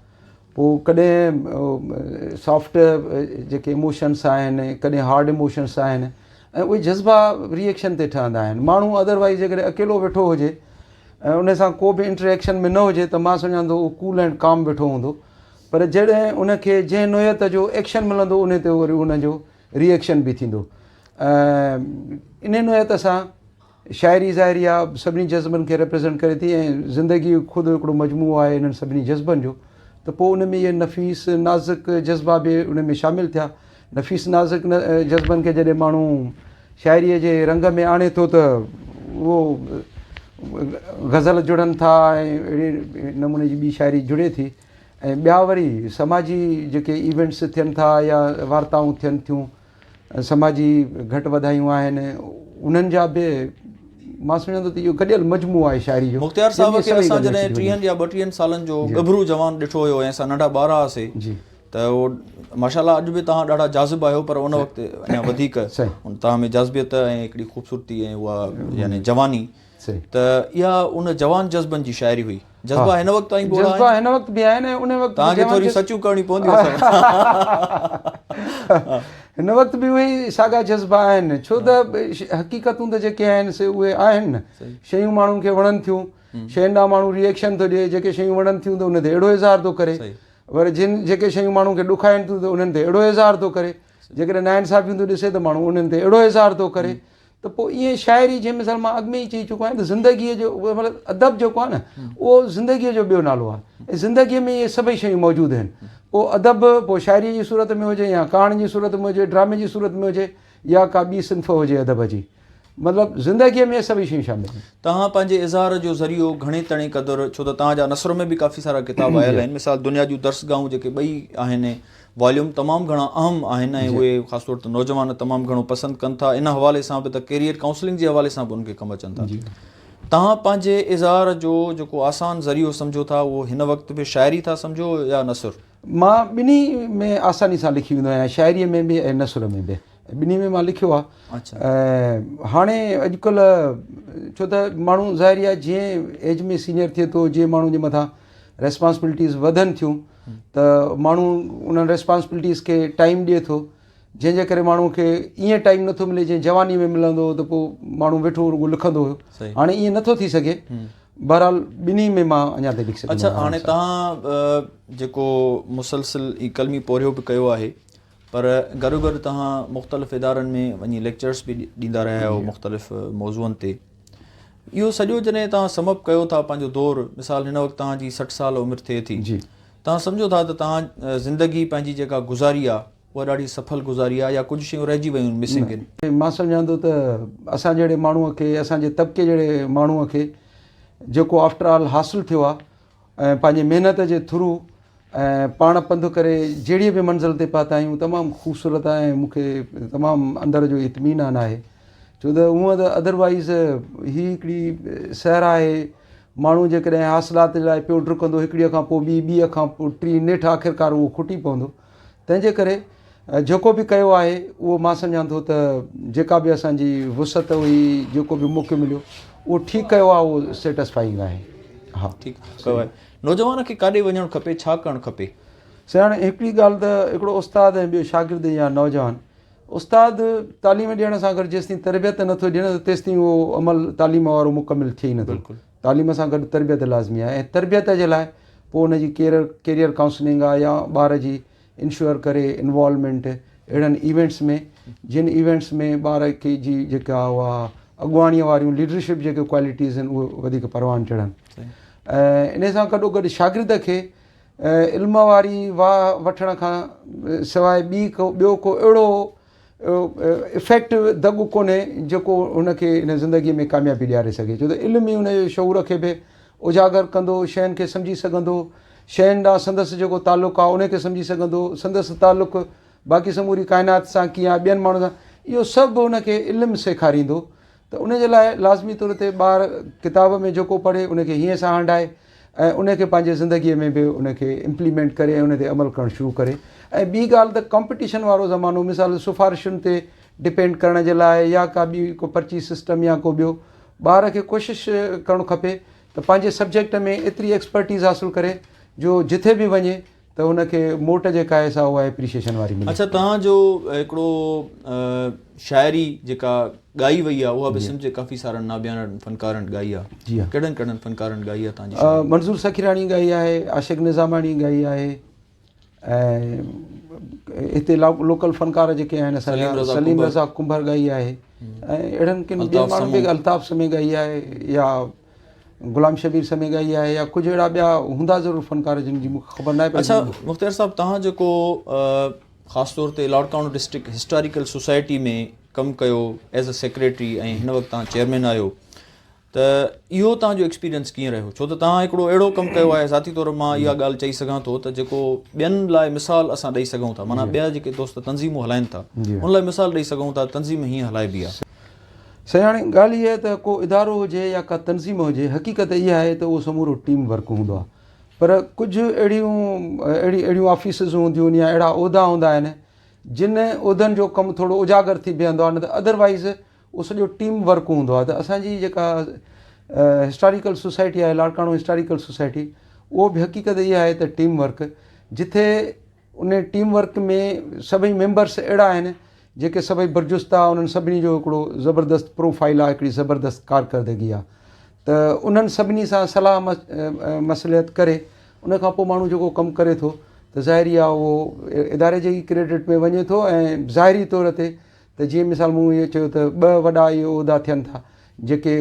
پوء ڪڏهن سافٽ جيڪي ايموشنس آهن ڪڏهن هارڊ ايموشنس آهن ۽ اهي جذبا ري ايڪشن تي ٺهندا آهن ماڻهو ادروائز جيڪڏهن اڪيلو ويٺو هجي ۽ ان سان ڪو به انٽر ايڪشن ۾ نه هجي ته مان سمجهان ٿو اهو ڪول اينڊ ڪام ويٺو هوندو پر جڏهن ان کي جنهن نوعيت جو ايڪشن ملندو ان تي وري ان جو ري ايڪشن به ٿيندو ۽ ان نوعيت سان شاعري ظاهري آ سڀني جذبن کي ريپريزنٽ ڪري ٿي ۽ زندگي خود هڪڙو مجموعو آهي انهن سڀني جذبن جو ته پوء ان ۾ اهي نفيس نازڪ جذبا به ان ۾ شامل ٿيا. نفيس نازڪ جذبن کي جڏهن ماڻهو شاعريء جي رنگ ۾ آڻي ٿو ته اهو غزل جڙن ٿا ۽ اهڙي نموني جي ٻي شاعري جڙي ٿي ۽ ٻيا وري سماجي جيڪي ايونٽس ٿين ٿا يا وارتائون ٿين ٿيون سماجي گهٽ وڌايون آهن انهن جا به مان سمجهان ٿو ته اهو گڏيل مجموعو آهي شاعري جو مختيار صاحب کي اسان جڏهن ٽيهن يا ٻٽيهن سالن جو ڳڀرو جوان ڏٺو هيو ۽ اسان ننڍا ٻار هئاسي جي ته اهو ماشاء الله اڄ به توهان ڏاڍا جاذب آهيو پر ان وقت اڃا وڌيڪ توهان ۾ جاذبيت ۽ هڪڙي خوبصورتي ۽ اها يعني جواني ته اها ان جوان جذبن جي شاعري هئي جذبا هن وقت تائين به جذبا هن وقت به آهن ۽ ان وقت توهان کي ٿوري سچون ڪرڻيون پونديون هن وقت به اهي ساڳا جذبا آهن ڇو ته حقيقتون ته جيڪي آهن سي اهي آهن نه شيون ماڻهن کي وڻن ٿيون شين ڏانهن ماڻهو ريئيڪشن ٿو ڏئي جيڪي شيون وڻن ٿيون ته ان تي اهڙو اظهار ٿو ڪري وري جن جيڪي شيون ماڻهن کي ڏکائين ٿيون ته انهن تي اهڙو اظهار ٿو ڪري جيڪڏهن ناانصافيون ٿو ڏسي ته ماڻهو انهن تي اهڙو اظهار ٿو ڪري ته پوء ائين شاعري جنهن مثال مان اڳ ۾ ئي چئي چڪو آهيان ته زندگيء جو مطلب ادب جيڪو آهي نه اهو زندگيء جو ٻيو نالو آهي ۽ زندگيء ۾ اهي سڀئي شيون موجود آهن پوء ادب پوء شاعريء جي صورت ۾ هجي يا ڪهاڻين جي صورت ۾ هجي ڊرامي جي صورت ۾ هجي يا ڪا ٻي صنف هجي ادب جي مطلب زندگيء ۾ سڀئي شيون شامل آهن. توهان پنهنجي اظهار جو ذريعو گهڻي تڻي قدر ڇو ته توهان جا نثر ۾ به ڪافي سارا ڪتاب آيل آهن مثال دنيا جون درسگاهون جيڪي ٻئي آهن واليوم تمام گهڻا اهم آهن ۽ اهي خاص طور تي نوجوان تمام گهڻو پسند ڪن ٿا ان حوالي سان به ته ڪيريئر ڪائونسلنگ جي حوالي سان به انهن کي ڪم اچن ٿا توهان پنهنجي اظهار جو جيڪو آسان ذريعو سمجهو ٿا اهو هن وقت به شاعري ٿا سمجهو يا نثر؟ مان ٻنهي ۾ آساني سان لکي ويندو آهيان شاعريء ۾ به ۽ نثر ۾ به. ٻنهي ۾ مان لکيو آهي ۽ هاڻي اڄڪلهه ڇو ته ماڻهو ظاهري آهي جيئن ايج ۾ سينئر ٿئي ٿو جيئن ماڻهو جي مٿان ريسپانسبلٽيز وڌن ٿيون ته ماڻهو انهن ريسپانسبلٽيز کي ٽائيم ڏئي ٿو جنهن جي ڪري ماڻهو کي ائين ٽائيم نٿو ملي جيئن جواني ۾ ملندو هو ته پوء ماڻهو ويٺو رڳو لکندو هيو هاڻي ائين نٿو ٿي سگهي بهرحال ٻنهي ۾ مان اڃا تائين لکي سگهندو اڇا هاڻي توهان جيڪو مسلسل قلمي پورهيو به ڪيو آهي پر گڏوگڏ توهان مختلف ادارن ۾ وڃي ليڪچرس به ڏيندا رهيا آهيو مختلف موضوعن تي اهو سڄو جڏهن توهان سم اپ ڪيو ٿا پنهنجو دور مثال هن وقت توهان جي 60 سال عمر ٿئي ٿي جي توهان سمجهو ٿا ته توهان زندگي پنهنجي جيڪا گذاري آهي اها ڏاڍي سڦل گذاري آهي يا ڪجهه شيون رهجي ويون مسنگ آهن؟ مان سمجهان ٿو ته اسان جهڙي ماڻهوء کي اسان جي طبقي جهڙي ماڻهوء کي جيڪو آفٽر آل حاصل ٿيو آهي ۽ پنهنجي محنت جي ٿرو ۽ پاڻ پنڌ ڪري جهڙيء به منزل تي پهتا آهيون تمام خوبصورت آهي ۽ مون کي تمام اندر جو اطمينان آهي ڇو ته هونء ته ادروائيز هي هڪڙي سحر آهي ماڻهو جيڪڏهن حاصلات جي لاء پيو ڊڪندو هڪڙيء کان پوء ٻي ٻيء کان پوء ٽين نيٺ آخرڪار اهو کٽي پوندو تنهن جي ڪري جيڪو به ڪيو آهي اهو مان سمجهان ٿو ته جيڪا به اسان جي وسعت هئي جيڪو به موقعو مليو اهو ٺيڪ ڪيو آهي اهو سيٽسفائنگ آهي ها ٺيڪ ڪيو آهي نوجوان کي ڪاڏي وڃڻ کپي ڇا ڪرڻ کپي؟ سائين هاڻي هڪڙي ڳالهه ته هڪڙو استاد ۽ ٻيو شاگرد يا نوجوان استاد تعليم ڏيڻ سان گڏ جيستائين تربيت نٿو ڏئي نه تيستائين اهو عمل تعليم وارو مڪمل ٿئي ئي نٿو تعليم سان گڏ تربيت لازمي آهي ۽ تربيت جي لاء پوء ان جي ڪيريئر ڪيريئر ڪائونسلنگ آهي يا ٻار جي انشوئر ڪري انوالومينٽ اهڙن ايونٽس ۾ جن ايونٽس ۾ ٻار کي جي جيڪا اها اڳواڻي واريون ليڊرشپ جيڪي ڪوالٽيز آهن اهي وڌيڪ پروان چڙهن ۽ ان سان گڏو گڏ شاگرد کي علم واري واهه وٺڻ کان سواء ٻي ڪو ٻيو ڪو اهڙو افيڪٽو دڳ ڪونهي جيڪو هن کي هن زندگي ۾ ڪاميابي ڏياري سگهي ڇو ته علم ئي هن جي شعور کي به اجاگر ڪندو شين کي سمجهي سگهندو شين ڏانهن سندس جيڪو تعلق آهي ان کي سمجهي سگهندو سندس تعلق باقي سموري ڪائنات سان ڪيئن آهي ٻين ماڻهن سان اهو سڀ هن کي علم سيکاريندو ته ان جي لاء لازمي طور تي ٻار ڪتاب ۾ جيڪو پڙهي ان کي هيئن سان هنڊائي ۽ ان کي پنهنجي زندگي ۾ به ان کي امپليمينٽ ڪري ۽ ان تي عمل ڪرڻ شروع ڪري ۽ ٻي ڳالهه ته ڪمپٽيشن وارو زمانو مثال سفارشن تي ڊپينڊ ڪرڻ جي لاء يا ڪا ٻي ڪو پرچي سسٽم يا ڪو ٻيو ٻار کي ڪوشش ڪرڻ کپي ته پنهنجي سبجيڪٽ ۾ ايتري ايڪسپرٽيز حاصل ڪري جو جٿي به وڃي ته ان کي موٽ جيڪا آهي سا اها ايپريشيشن واري ملي. اڇا توهان جو هڪڙو شاعري جيڪا ڳائي وئي آهي اها به سنڌ جي ڪافي سارن نابيانن فنڪارن ڳائي آهي جي ها ڪهڙن ڪهڙن فنڪارن ڳائي آهي توهان جي شاعري؟ منظور سکيراڻي ڳائي آهي، عاشق نظاماڻي ڳائي آهي ۽ هتي لوڪل فنڪار جيڪي آهن اسان جا سليم رضا ڪنڀر ڳائي آهي ۽ اهڙن ڪن ٻين ماڻهن به الطاف سمي ڳائي آهي يا غلام شبير سمي ڳائي آهي يا ڪجهه اهڙا ٻيا هوندا ضرور فنڪار جن جي مون کي خبر ناهي اڇا مختيار صاحب توهان جيڪو خاص طور تي لاڙڪاڻو ڊسٽرڪٽ هسٽاريڪل سوسائٽي ۾ ڪم ڪيو ايز ا سيڪريٽري ۽ هن وقت توهان چيئرمين آهيو ته اهو توهان جو ايڪسپيرينس ڪيئن رهيو ڇو ته توهان هڪڙو اهڙو ڪم ڪيو آهي ذاتي طور مان اها ڳالهه چئي سگهان ٿو ته جيڪو ٻين لاء مثال اسان ڏئي سگهون ٿا معنيٰ ٻيا جيڪي دوست تنظيمون هلائن ٿا ان لاء مثال ڏئي سگهون ٿا تنظيم هيئن هلائبي آهي. سائين هاڻي ڳالهه اها آهي ته ڪو ادارو هجي يا ڪا تنظيم هجي حقيقت اها آهي ته اهو سمورو ٽيم ورڪ هوندو آهي پر ڪجهه اهڙيون اهڙي اهڙيون آفيسز هونديون آهن يا اهڙا عهدا هوندا آهن جن عهدن جو ڪم ٿورو اجاگر ٿي بيهندو آهي نه ته ادروائز اهو سڄو ٽيم ورڪ هوندو آهي ته اسانجي جيڪا هسٽاريڪل سوسائٽي آهي لاڙڪاڻو هسٽاريڪل سوسائٽي اهو به حقيقت اها آهي ته ٽيم ورڪ جتي ان ٽيم ورڪ ۾ سڀئي ميمبرس اهڙا آهن جيڪي سڀئي برجستا انهن سڀني جو هڪڙو زبردست پروفائل آهي هڪڙي زبردست ڪارڪردگي آهي ته انهن سڀني سان صلاح مصلحت ڪري ان کان پوء ماڻهو جيڪو ڪم ڪري ٿو ته ظاهري آهي اهو اداري جي ئي ڪريڊٽ ۾ وڃي ٿو ۽ ظاهري طور تي ته جيئن مثال مون اهو چيو ته ٻه وڏا اهي عهدا ٿين ٿا جيڪي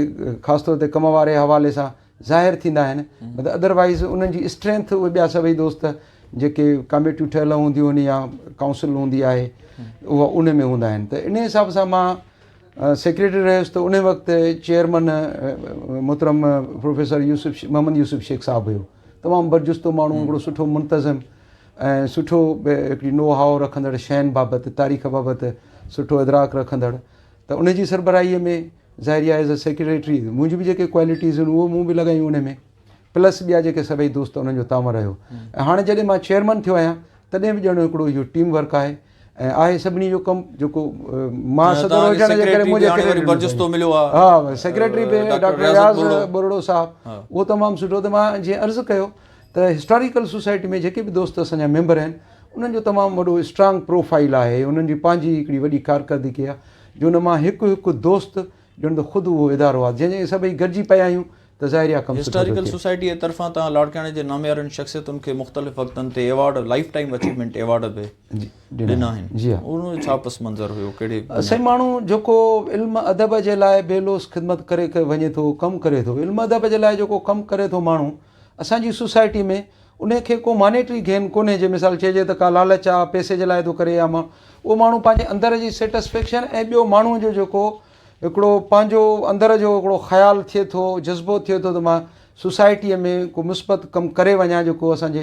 خاص طور تي ڪم واري حوالي سان ظاهر ٿيندا آهن مطلب ادروائيز انهن جي اسٽرينٿ اهي ٻيا سڀئي دوست جيڪي ڪاميٽيون ٺهيل هونديون آهن يا ڪائونسل هوندي آهي اها ان ۾ هوندا آهن ته ان حساب سان مان سيڪريٽري رهيس ته ان وقت چيئرمن محترم پروفيسر يوسف محمد يوسف شيخ صاحب هيو تمام برجستو ماڻهو هڪڙو سٺو منتظم ۽ سٺو هڪڙي نو هاء رکندڙ شين بابت تاريخ بابت سٺو ادراڪ رکندڙ ته ان جي سربراهيء ۾ ظاهري آهي ايز اي سيڪريٽري منهنجون به جيڪي ڪوالٽيز آهن اهو مون به لڳايون ان ۾ پلس ٻيا جيڪي سڀئي دوست انهن جو تعاون رهيو ۽ هاڻي جڏهن مان چيئرمن ٿيو آهيان تڏهن به ڄڻ هڪڙو اهو ٽيم ورڪ آهي ۽ آهي سڀني جو ڪم جيڪو مان صدر هجڻ جي ڪري منهنجي برجستو مليو آهي ها سيڪريٽري به ڊاڪٽر رياض ٻرڙو صاحب اهو تمام سٺو ته مان جيئن عرض ڪيو ته هسٽاريڪل سوسائٽي ۾ جيڪي به دوست اسان جا ميمبر آهن انهن جو تمام وڏو اسٽرانگ پروفائيل آهي انهن جي پنهنجي هڪڙي وڏي ڪارڪردگي آهي جو ان مان هڪ هڪ دوست ڄڻ ته خود اهو ادارو آهي جنهن جي سڀئي گڏجي پيا آهيون ته ظاهري آهي ڪم سٺو ٿو هسٽاريڪل ٿئي. سوسائٽي جي طرفان توهان لاڙڪاڻي جي ناميارن شخصيتن کي مختلف وقتن تي award life time achievement award به ڏنا آهن جي ها. ان جو ڇا پس منظر هيو ڪهڙي سائين بنياد ماڻهو جيڪو علم ادب جي لاء بي لوث خدمت ڪري وڃي ٿو ڪم ڪري ٿو علم ادب جي لاء جيڪو ڪم ڪري ٿو ماڻهو اسان جي سوسائٽي ۾ انهي کي ڪو مانيٽري گين ڪونهي جي مثال چئجي ته ڪا لالچ آ پئسي جي لاء ٿو ڪري يا اهو ماڻهو پنهنجي اندر جي سيٽسفيڪشن ۽ ٻيو ماڻهو جو جيڪو هڪڙو پنهنجو اندر جو هڪڙو خيال ٿئي ٿو جذبو ٿئي ٿو ته مان سوسائٽيء ۾ ڪو مثبت ڪم ڪري وڃان جيڪو اسان جي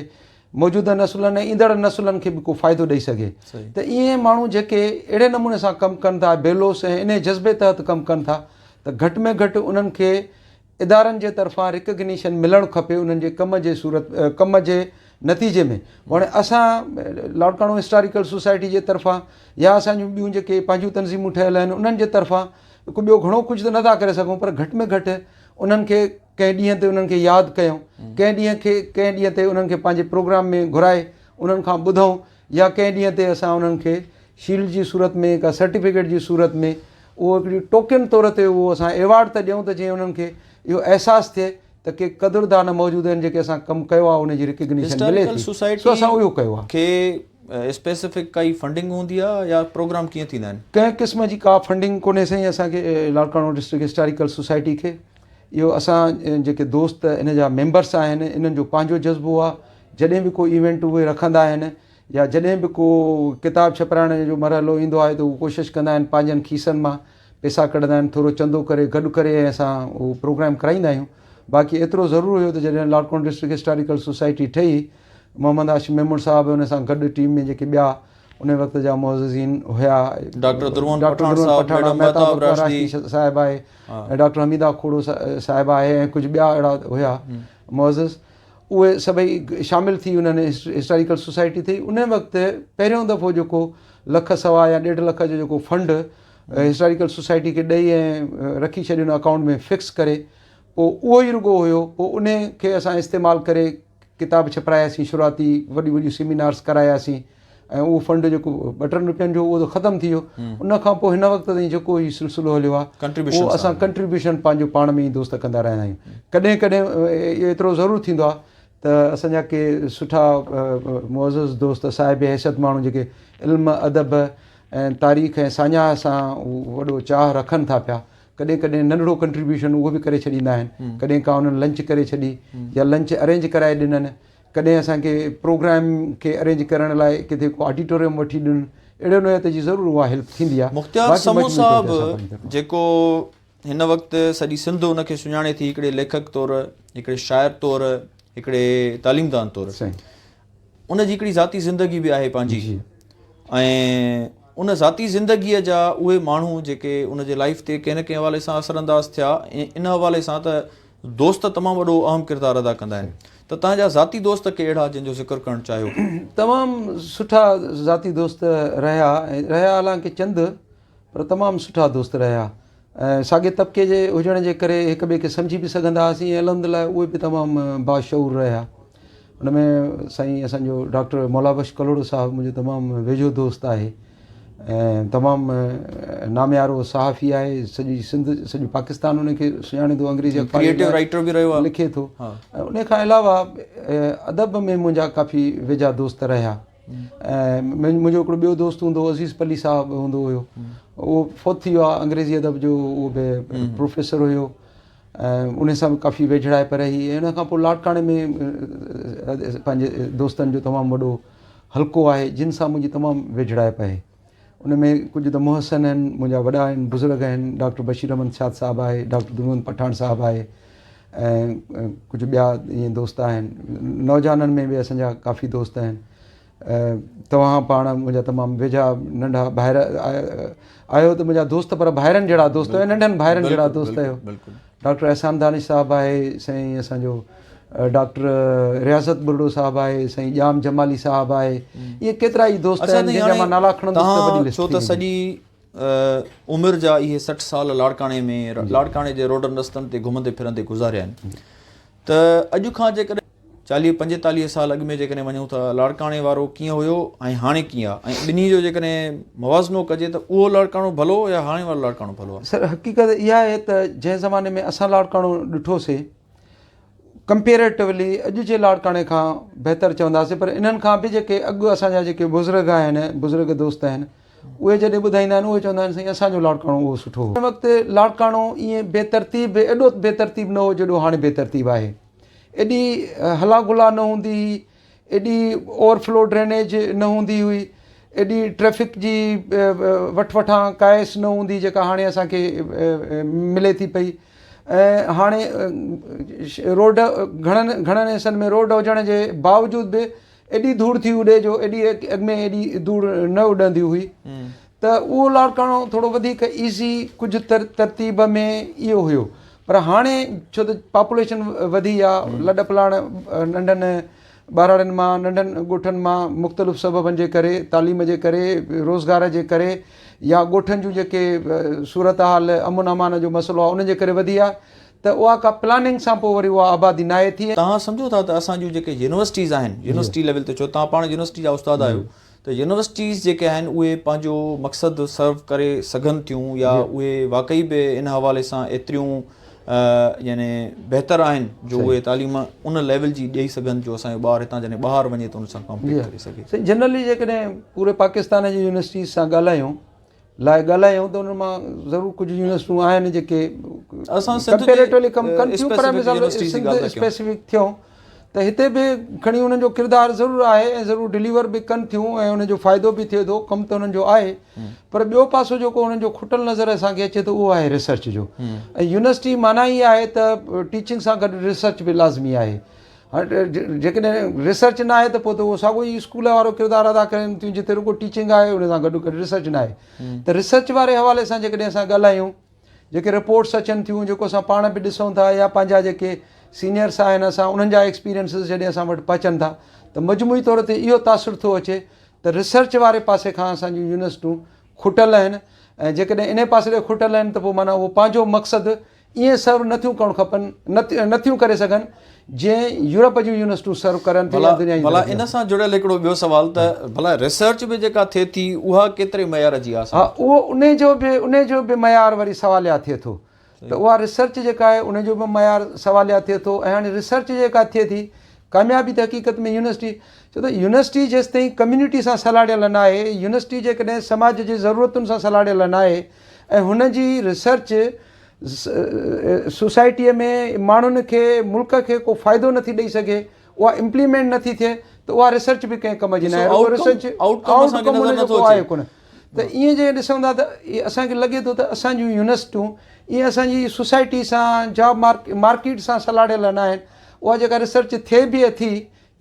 موجوده نسلن ۽ ايندڙ نسلن کي به ڪو فائدو ڏئي سگهي ته ائين ماڻهو جيڪي اهڙي نموني سان ڪم ڪن ٿا بي لوث ۽ انهي جذبي تحت ڪم ڪن ٿا ته گهٽ ۾ گهٽ انهن کي ادارن جي طرفان ريڪگنيشن ملڻ کپي انهن جي ڪم جي صورت ڪم جي نتيجي ۾ هاڻي اسان لاڙڪاڻو هسٽاريڪل سوسائٽي جي طرفان يا اسان جون ٻيون جيڪي پنهنجون تنظيمون ٺهيل آهن انهن جي طرفان هڪ ٻيو گهڻو ڪجهه ته نٿا ڪري سگهون پر گهٽ ۾ گهٽ انهن کي ڪنهن ڏينهن تي انهن کي ياد ڪيون ڪنهن ڏينهن کي ڪنهن ڏينهن تي انهن کي پنهنجي پروگرام ۾ گهرائي انهن کان ٻڌون يا ڪنهن ڏينهن تي اسان انهن کي شيلڊ جي صورت ۾ ڪا سرٽيفڪيٽ جي صورت ۾ اهو هڪڙي ٽوڪن طور تي اهو اسان ايوارڊ ته ڏيون ته جيئن انهن کي اهو احساس ٿئي ته ڪي قدردان موجود آهن جيڪي اسان ڪم ڪيو آهي ان جي ريڪگنيشن ملي هسٽاريڪل ٿي سوسائٽي سو اسان اهو ڪيو آهي. کي اسپيسفڪ ڪائي فنڊنگ هوندي آهي يا پروگرام ڪيئن ٿيندا آهن؟ ڪنهن قسم جي ڪا فنڊنگ ڪونهي سائين اسان کي لاڙڪاڻو ڊسٽرڪٽ هسٽاريڪل سوسائٽي کي اهو اسان جيڪي دوست ان جا ميمبرس آهن انهن جو پنهنجو جذبو آهي جڏهن به ڪو ايونٽ اهي رکندا آهن يا جڏهن به ڪو ڪتاب ڇپرائڻ جو مرحلو ايندو آهي ته هو ڪوشش ڪندا آهن پنهنجن کيسن مان پئسا ڪڍندا آهن ٿورو چندو ڪري گڏ ڪري ۽ اسان اهو پروگرام ڪرائيندا آهيون باقي ايترو ضرور هيو ته جڏهن لاڙڪاڻو ڊسٽرڪٽ هسٽاريڪل سوسائٽي ٺهي محمد هاشم ميمڻ صاحب ان سان گڏ ٽيم ۾ جيڪي ٻيا ان وقت جا معززين هيا ڊاڪٽر درون پٺاڻ صاحب ميڊم مهتاب راشدي صاحب آهي ۽ ڊاڪٽر حميده کوڙو صاحب آهي ۽ ڪجهه ٻيا اهڙا هيا معزز اهي سڀئي شامل ٿي انهن هسٽاريڪل سوسائٽي ٿي ان وقت پهريون دفعو جيڪو لک سوا يا ڏيڍ لک جو جيڪو فنڊ هسٽاريڪل سوسائٽي کي ڏئي ۽ رکي ڇڏيو اڪائونٽ ۾ فڪس ڪري پوء اهو ئي رڳو هيو پوء ان کي اسان استعمال ڪري ڪتاب ڇپراياسين شروعاتي وڏيون وڏيون سيمينارس ڪراياسين ۽ اهو فنڊ جيڪو ٻه ٽن روپين جو اهو ته ختم ٿي ويو ان کان پوء هن وقت تائين جيڪو هي سلسلو هليو آهي اهو اسان ڪنٽريبيوشن پنهنجو پاڻ ۾ ئي دوست ڪندا رهيا آهيون ڪڏهن ڪڏهن ايترو ضرور ٿيندو آهي ته اسان جا ڪي سٺا معزز دوست صاحب حيثيت ماڻهو جيڪي علم ادب ۽ تاريخ ۽ ساڃاهه سان وڏو چاهه رکن ٿا پيا ڪڏهن ڪڏهن ننڍڙو ڪنٽريبيوشن اهو به ڪري ڇڏيندا آهن ڪڏهن ڪا انهن لنچ ڪري ڇڏي يا لنچ ارينج ڪرائي ڏنن. ڪڏهن اسان کي پروگرام کي ارينج ڪرڻ لاء ڪٿي ڪو آڊيٽوريم وٺي ڏين اهڙي نوعيت جي ضرور اها هيلپ ٿيندي آهي. مختيار سمون صاحب جيڪو هن وقت سڄي سنڌ ان کي سڃاڻي ٿي هڪڙي ليکڪ طور، هڪڙي شاعر طور، هڪڙي تعليمدان طور ان جي هڪڙي ذاتي زندگي به آهي پنهنجي ۽ ان ذاتي زندگيء جا اهي ماڻهو جيڪي ان جي لائيف تي ڪنهن نه ڪنهن حوالي سان اثر انداز ٿيا ۽ ان حوالي سان ته دوست تمام وڏو اهم ڪردار ادا ڪندا آهن ته توهان جا ذاتي دوست ڪي اهڙا جن جو ذڪر ڪرڻ چاهيو؟ تمام سٺا ذاتي دوست رهيا ۽ رهيا حالانڪه چند پر تمام سٺا دوست رهيا ۽ ساڳئي طبقي جي هجڻ جي ڪري هڪ ٻئي کي سمجهي به سگهندا هئاسين ۽ الحمدلله اهي به تمام باشعور رهيا ان ۾ سائين اسان جو ڊاڪٽر مولا بخش ڪلهوڙو صاحب منهنجو تمام ويجهو دوست آهي ۽ تمام ناميارو صحافي آهي سڄي سنڌ سڄو پاڪستان ان کي سڃاڻي ٿو انگريزي اخبار ڪريئيٽو رائيٽر به رهيو آهي لکي ٿو ۽ ان کان علاوه ادب ۾ منهنجا ڪافي ويجها دوست رهيا ۽ منهنجو هڪڙو ٻيو دوست هوندو هو عزيز پلي صاحب هوندو هيو اهو فوت ٿي ويو آهي انگريزي ادب جو اهو به پروفيسر هيو ۽ ان سان به ڪافي ويجهڙائپ رهي ۽ ان کان پوء لاڙڪاڻي ۾ پنهنجي دوستن جو تمام وڏو حلقو آهي جن سان منهنجي تمام ويجهڙائپ آهي ان ۾ ڪجهه ته محسن آهن منهنجا وڏا آهن بزرگ آهن ڊاڪٽر بشير احمد شاد صاحب آهي ڊاڪٽر درمحمد پٺاڻ صاحب آهي ۽ ڪجهه ٻيا ائين دوست آهن نوجوانن ۾ به اسان جا ڪافي دوست آهن توهان پاڻ منهنجا تمام ويجها ننڍا ڀائر آهيو ته منهنجا دوست پر ڀائرن جهڙا دوست آهيو ننڍن ڀائرن جهڙا دوست آهيو ڊاڪٽر احسان دانش صاحب آهي سائين اسان جو ڊاڪٽر رياست ٻرڙو صاحب آهي سائين ڄام جمالي صاحب آهي اهي ڪيترا ئي دوست آهن جن جا مان نالا کڻندس ته وڏي لسٽ ڇو ته سڄي عمر جا اهي 60 سال لاڙڪاڻي ۾ لاڙڪاڻي جي روڊن رستن تي گهمندي ڦرندي گذاريا آهن ته اڄ کان جيڪڏهن چاليهه پنجيتاليهه سال اڳ ۾ جيڪڏهن وڃون ته لاڙڪاڻي وارو ڪيئن هيو ۽ هاڻي ڪيئن آهي ۽ ٻنهي جو جيڪڏهن موازنو ڪجي ته اهو لاڙڪاڻو ڀلو يا هاڻي وارو لاڙڪاڻو ڀلو آهي؟ سر حقيقت اها آهي ته جنهن زماني ۾ اسان لاڙڪاڻو ڏٺوسي ڪمپيريٽولي اڄ جي لاڙڪاڻي کان بهتر چونداسين پر انهن کان به جيڪي اڳ اسان جا جيڪي بزرگ آهن بزرگ دوست آهن اهي جڏهن ٻڌائيندا آهن اهي چوندا آهن سائين اسان جو لاڙڪاڻو اهو سٺو هو. ان وقت لاڙڪاڻو ائين بي ترتيب ايڏو بي ترتيب نه هو جيڏو هاڻي بي ترتيب آهي. ايڏي هلا گلا نه هوندي هئي، ايڏي اوور فلو ڊرينيج نه هوندي هئي، ايڏي ٽريفڪ جي وٺ وٺان ڪائس نه هوندي جيڪا هاڻي اسان کي ملي ٿي پئي ۽ هاڻي روڊ گهڻن گهڻن حصن ۾ روڊ هجڻ جي باوجود به ايڏي ڌوڙ ٿي اڏي جو ايڏي اڳ ۾ ايڏي ڌوڙ نه اڏندي هئي ته اهو لاڙڪاڻو ٿورو وڌيڪ ايزي ڪجهه ترتيب ۾ اهو هيو پر هاڻي ڇو ته پاپوليشن وڌي آ لڏ پلاڻ ننڍن ٻهراڙين مان ننڍن ڳوٺن مان مختلف سببن جي ڪري تعليم جي ڪري روزگار جي ڪري يا ڳوٺن جون جيڪي صورتحال امن امان جو مسئلو آ انهن جي ڪري وڌي آ ته اها ڪا پلاننگ سان پوء وري اها آبادي ناهي ٿي. توهان سمجهو ٿا ته اسان جون جيڪي يونيورسٽيز آهن يونيورسٽي ليول تي ڇو توهان پاڻ يونيورسٽي جا استاد آهيو ته يونيورسٽيز جيڪي آهن اهي پنهنجو مقصد سرو ڪري سگهن ٿيون يا اهي واقعي به ان حوالي سان ايتريون يعني بهتر آهن جو اهي تعليم ان ليول جي ڏئي سگهن جو اسان جو ٻار هتان جڏهن ٻاهر وڃي ته ان سان ڪمپيٽ ڪري سگهي. سائين جنرلي جيڪڏهن پوري پاڪستان جي يونيورسٽيز سان ڳالهايون لاء ڳالهايون ته انهن مان ضرور ڪجهه يونيورسٽيون آهن جيڪي اسان سنڌ ڪمپيريٽولي ڪم ڪن ٿيون پر مثال سنڌ اسپيسفڪ ٿيون ته هتي به کڻي انهن جو ڪردار ضرور آهي ۽ ضرور ڊليور به ڪن ٿيون ۽ ان جو فائدو به ٿئي ٿو ڪم ته انهن جو آهي پر ٻيو پاسو جيڪو انهن جو کٽل نظر اسان کي اچي ٿو اهو آهي ريسرچ جو ۽ يونيورسٽي معنيٰ ئي آهي ته ٽيچنگ سان گڏ ريسرچ به لازمي آهي جيڪڏهن ريسرچ نه آهي ته پوء ته اهو ساڳيو ئي اسڪول وارو ڪردار ادا ڪرن ٿيون جتي رڳو ٽيچنگ آهي ان سان گڏو گڏ ريسرچ نه آهي ته ريسرچ واري حوالي سان جيڪڏهن اسان ڳالهايون جيڪي رپورٽس اچن ٿيون جيڪو اسان پاڻ به ڏسون ٿا يا پنهنجا جيڪي سينيئرس آهن اسان انهن جا ايڪسپيرينسز جڏهن اسان وٽ پهچن ٿا ته مجموعي طور تي اهو تاثر ٿو اچي ته ريسرچ واري پاسي کان اسان جون يونيورسٽون کٽل آهن ۽ جيڪڏهن انهي پاسي ڏي کٽل آهن ته پوء معنيٰ اهو پنهنجو مقصد ائين سرو نه ٿيون ڪرڻ کپن نه ٿيون ڪري سگهن جيئن يورپ جون يونيورسٽيون سرو ڪرن ٿيون يا دنيا جي ڀلا ان سان جڙيل هڪڙو ٻيو سوال ته ڀلا ريسرچ به جيڪا ٿئي ٿي اها ڪيتري معيار جي آهي ها اهو انهي جو به انهي جو به معيار وري سواليا ٿئي ٿو ته اها ريسرچ جيڪا آهي ان جو به معيار سواليا ٿئي ٿو ۽ هاڻي ريسرچ جيڪا ٿئي ٿي ڪاميابي ته حقيقت ۾ يونيورسٽي ڇو ته يونيورسٽي جيستائين ڪميونٽي سان سلهاڙيل نه آهي يونيورسٽي جيڪڏهن سماج جي ضرورتن سان سلهاڙيل نه آهي ۽ هن جي ريسرچ سوسائٽيء ۾ ماڻهن کي ملڪ کي ڪو فائدو نٿي ڏئي سگهي اها امپليمينٽ نٿي ٿئي ته اها ريسرچ به ڪنهن ڪم جي ناهي. رڳو ريسرچ آئوٽ ڪم ان جو ڪو آهي ڪونه. ته ائين جي ڏسون ٿا ته اسان کي لڳي ٿو ته اسان جون يونيورسٽيون ائين اسان جي سوسائٽي سان جاب مارڪيٽ سان سلهاڙيل نه آهن. اها جيڪا ريسرچ ٿئي به ٿي،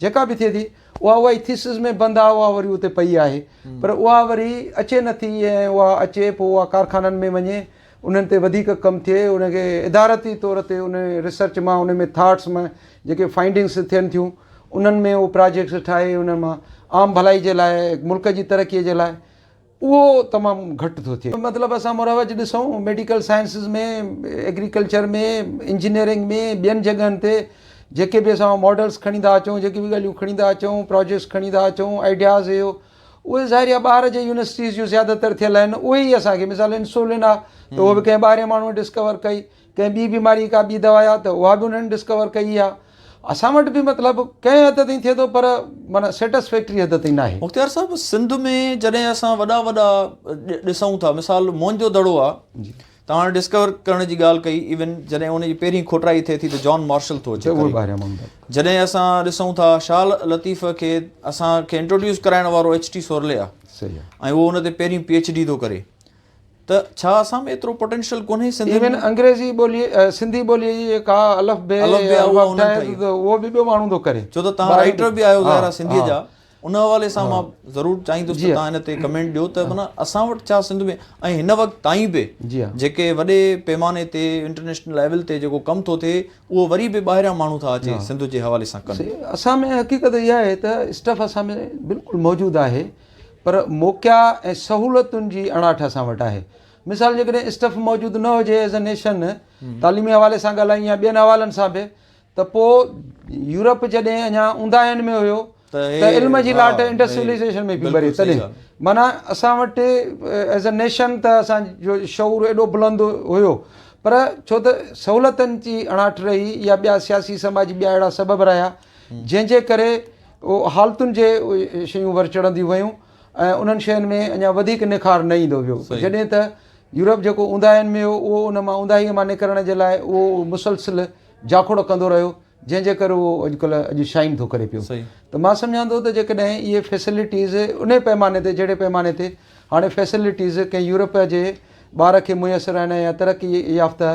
جيڪا به ٿئي ٿي، اها اها ئي ٿيسز ۾ بند آهي، اها وري اتي پئي آهي، پر اها وري اچي نٿي ۽ اها اچي پوء اها ڪارخانن ۾ وڃي انهن تي وڌيڪ ڪم ٿئي، ان کي ادارتي طور تي ان ريسرچ مان ان ۾ ٿاٽس مان جيڪي فائنڊنگس ٿين ٿيون انهن ۾ اهو پراجيڪٽس ٺاهي انهن مان عام ڀلائي جي لاء ملڪ جي ترقي جي لاء اهو تمام گهٽ ٿو ٿئي. مطلب اسان مروج ڏسون ميڊيڪل سائنسز ۾ ايگريڪلچر ۾ انجنيئرنگ ۾ ٻين جڳهن تي جيڪي به اسان ماڊلس کڻي ٿا اچون جيڪي به ڳالهيون کڻي ٿا اچون پراجيڪٽس کڻي ٿا اچون آئيڊياز اهو اهي ظاهر آهي ٻاهر جي يونيورسٽيز جون زياده تر ٿيل آهن اهي ئي اسان کي مثال انسولين آهي ته اهو به ڪنهن ٻاهرين ماڻهو ڊسڪور ڪئي ڪنهن ٻي بيماري ڪا ٻي دوا آهي ته اها به انهن ڊسڪور ڪئي آهي اسان وٽ به مطلب ڪنهن حد تائين ٿئي ٿو پر معنيٰ سيٽسفيڪٽري حد تائين ناهي. مختيار صاحب سنڌ ۾ جڏهن اسان وڏا وڏا ڏسون ٿا مثال موهن جو دڙو آ توهان ڊسڪور ڪرڻ جي ڳالهه ڪئي ايون جڏهن ان جي پهرين کوٽرائي ٿئي ٿي ته جان مارشل ٿو اچي جڏهن اسان ڏسون ٿا شاهه لطيف کي اسان کي انٽروڊيوس ڪرائڻ وارو ايڇ ٽي سورلي آ ۽ اهو ان تي پهرين پي ايڇ ڊي ٿو ڪري ته ڇا اسان ۾ ايترو پوٽينشل ڪونهي سنڌين ۾؟ ايون انگريزي ٻولي سنڌي ٻولي جي جيڪا الف بي ٺاهي ٿو ته اهو به ٻيو ماڻهو ٿو ڪري. ڇو ته توهان رائيٽر به آهيو ظاهر آهي سنڌي جا ان حوالي سان مان ضرور چاهيندس ته توهان ان تي ڪمينٽ ڏيو ته معنيٰ اسان وٽ ڇا سنڌ ۾ ۽ هن وقت تائين به جيڪي وڏي پيماني تي انٽرنيشنل ليول تي جيڪو ڪم ٿو ٿئي اهو وري به ٻاهريان ماڻهو ٿا اچي سنڌ جي حوالي سان ڪن. اسان ۾ حقيقت اها آهي ته اسٽف اسان ۾ بلڪل موجود آهي پر موقعا ۽ سهولتن جي اڻاٺ اسان وٽ آهي. مثال جيڪڏهن اسٽف موجود نه هجي ايز اي نيشن تعليمي حوالي سان ڳالهايون يا ٻين حوالن سان به ته پوء يورپ جڏهن اڃا اونداهين ۾ هيو ته علم جي لاٽ انڊس سولائيزيشن ۾ پئي ٻري تڏهن معنيٰ اسان وٽ ايز اي نيشن ته اسان جو شعور ايڏو بلند هيو پر ڇو ته سهولتن جي اڻاٺ رهي يا ٻيا سياسي سماجي ٻيا اهڙا سبب رهيا جنهن جي ڪري حالتن جي اهي شيون ور چڙهنديون ويون ۽ انهن شين ۾ اڃا وڌيڪ نکار نه ايندو ويو جڏهن ته يورپ جيڪو اونداهين ۾ هو اهو ان مان اونداهي مان نڪرڻ جي لاء اهو مسلسل جاکوڙ ڪندو رهيو جنهن جي ڪري اهو اڄڪلهه اڄ شائن ٿو ڪري پيو ته مان سمجهان ٿو ته جيڪڏهن اهي فيسلٽيز ان پيماني تي جهڙي پيماني تي هاڻي فيسلٽيز ڪنهن يورپ جي ٻار کي ميسر آهن يا ترقي يافته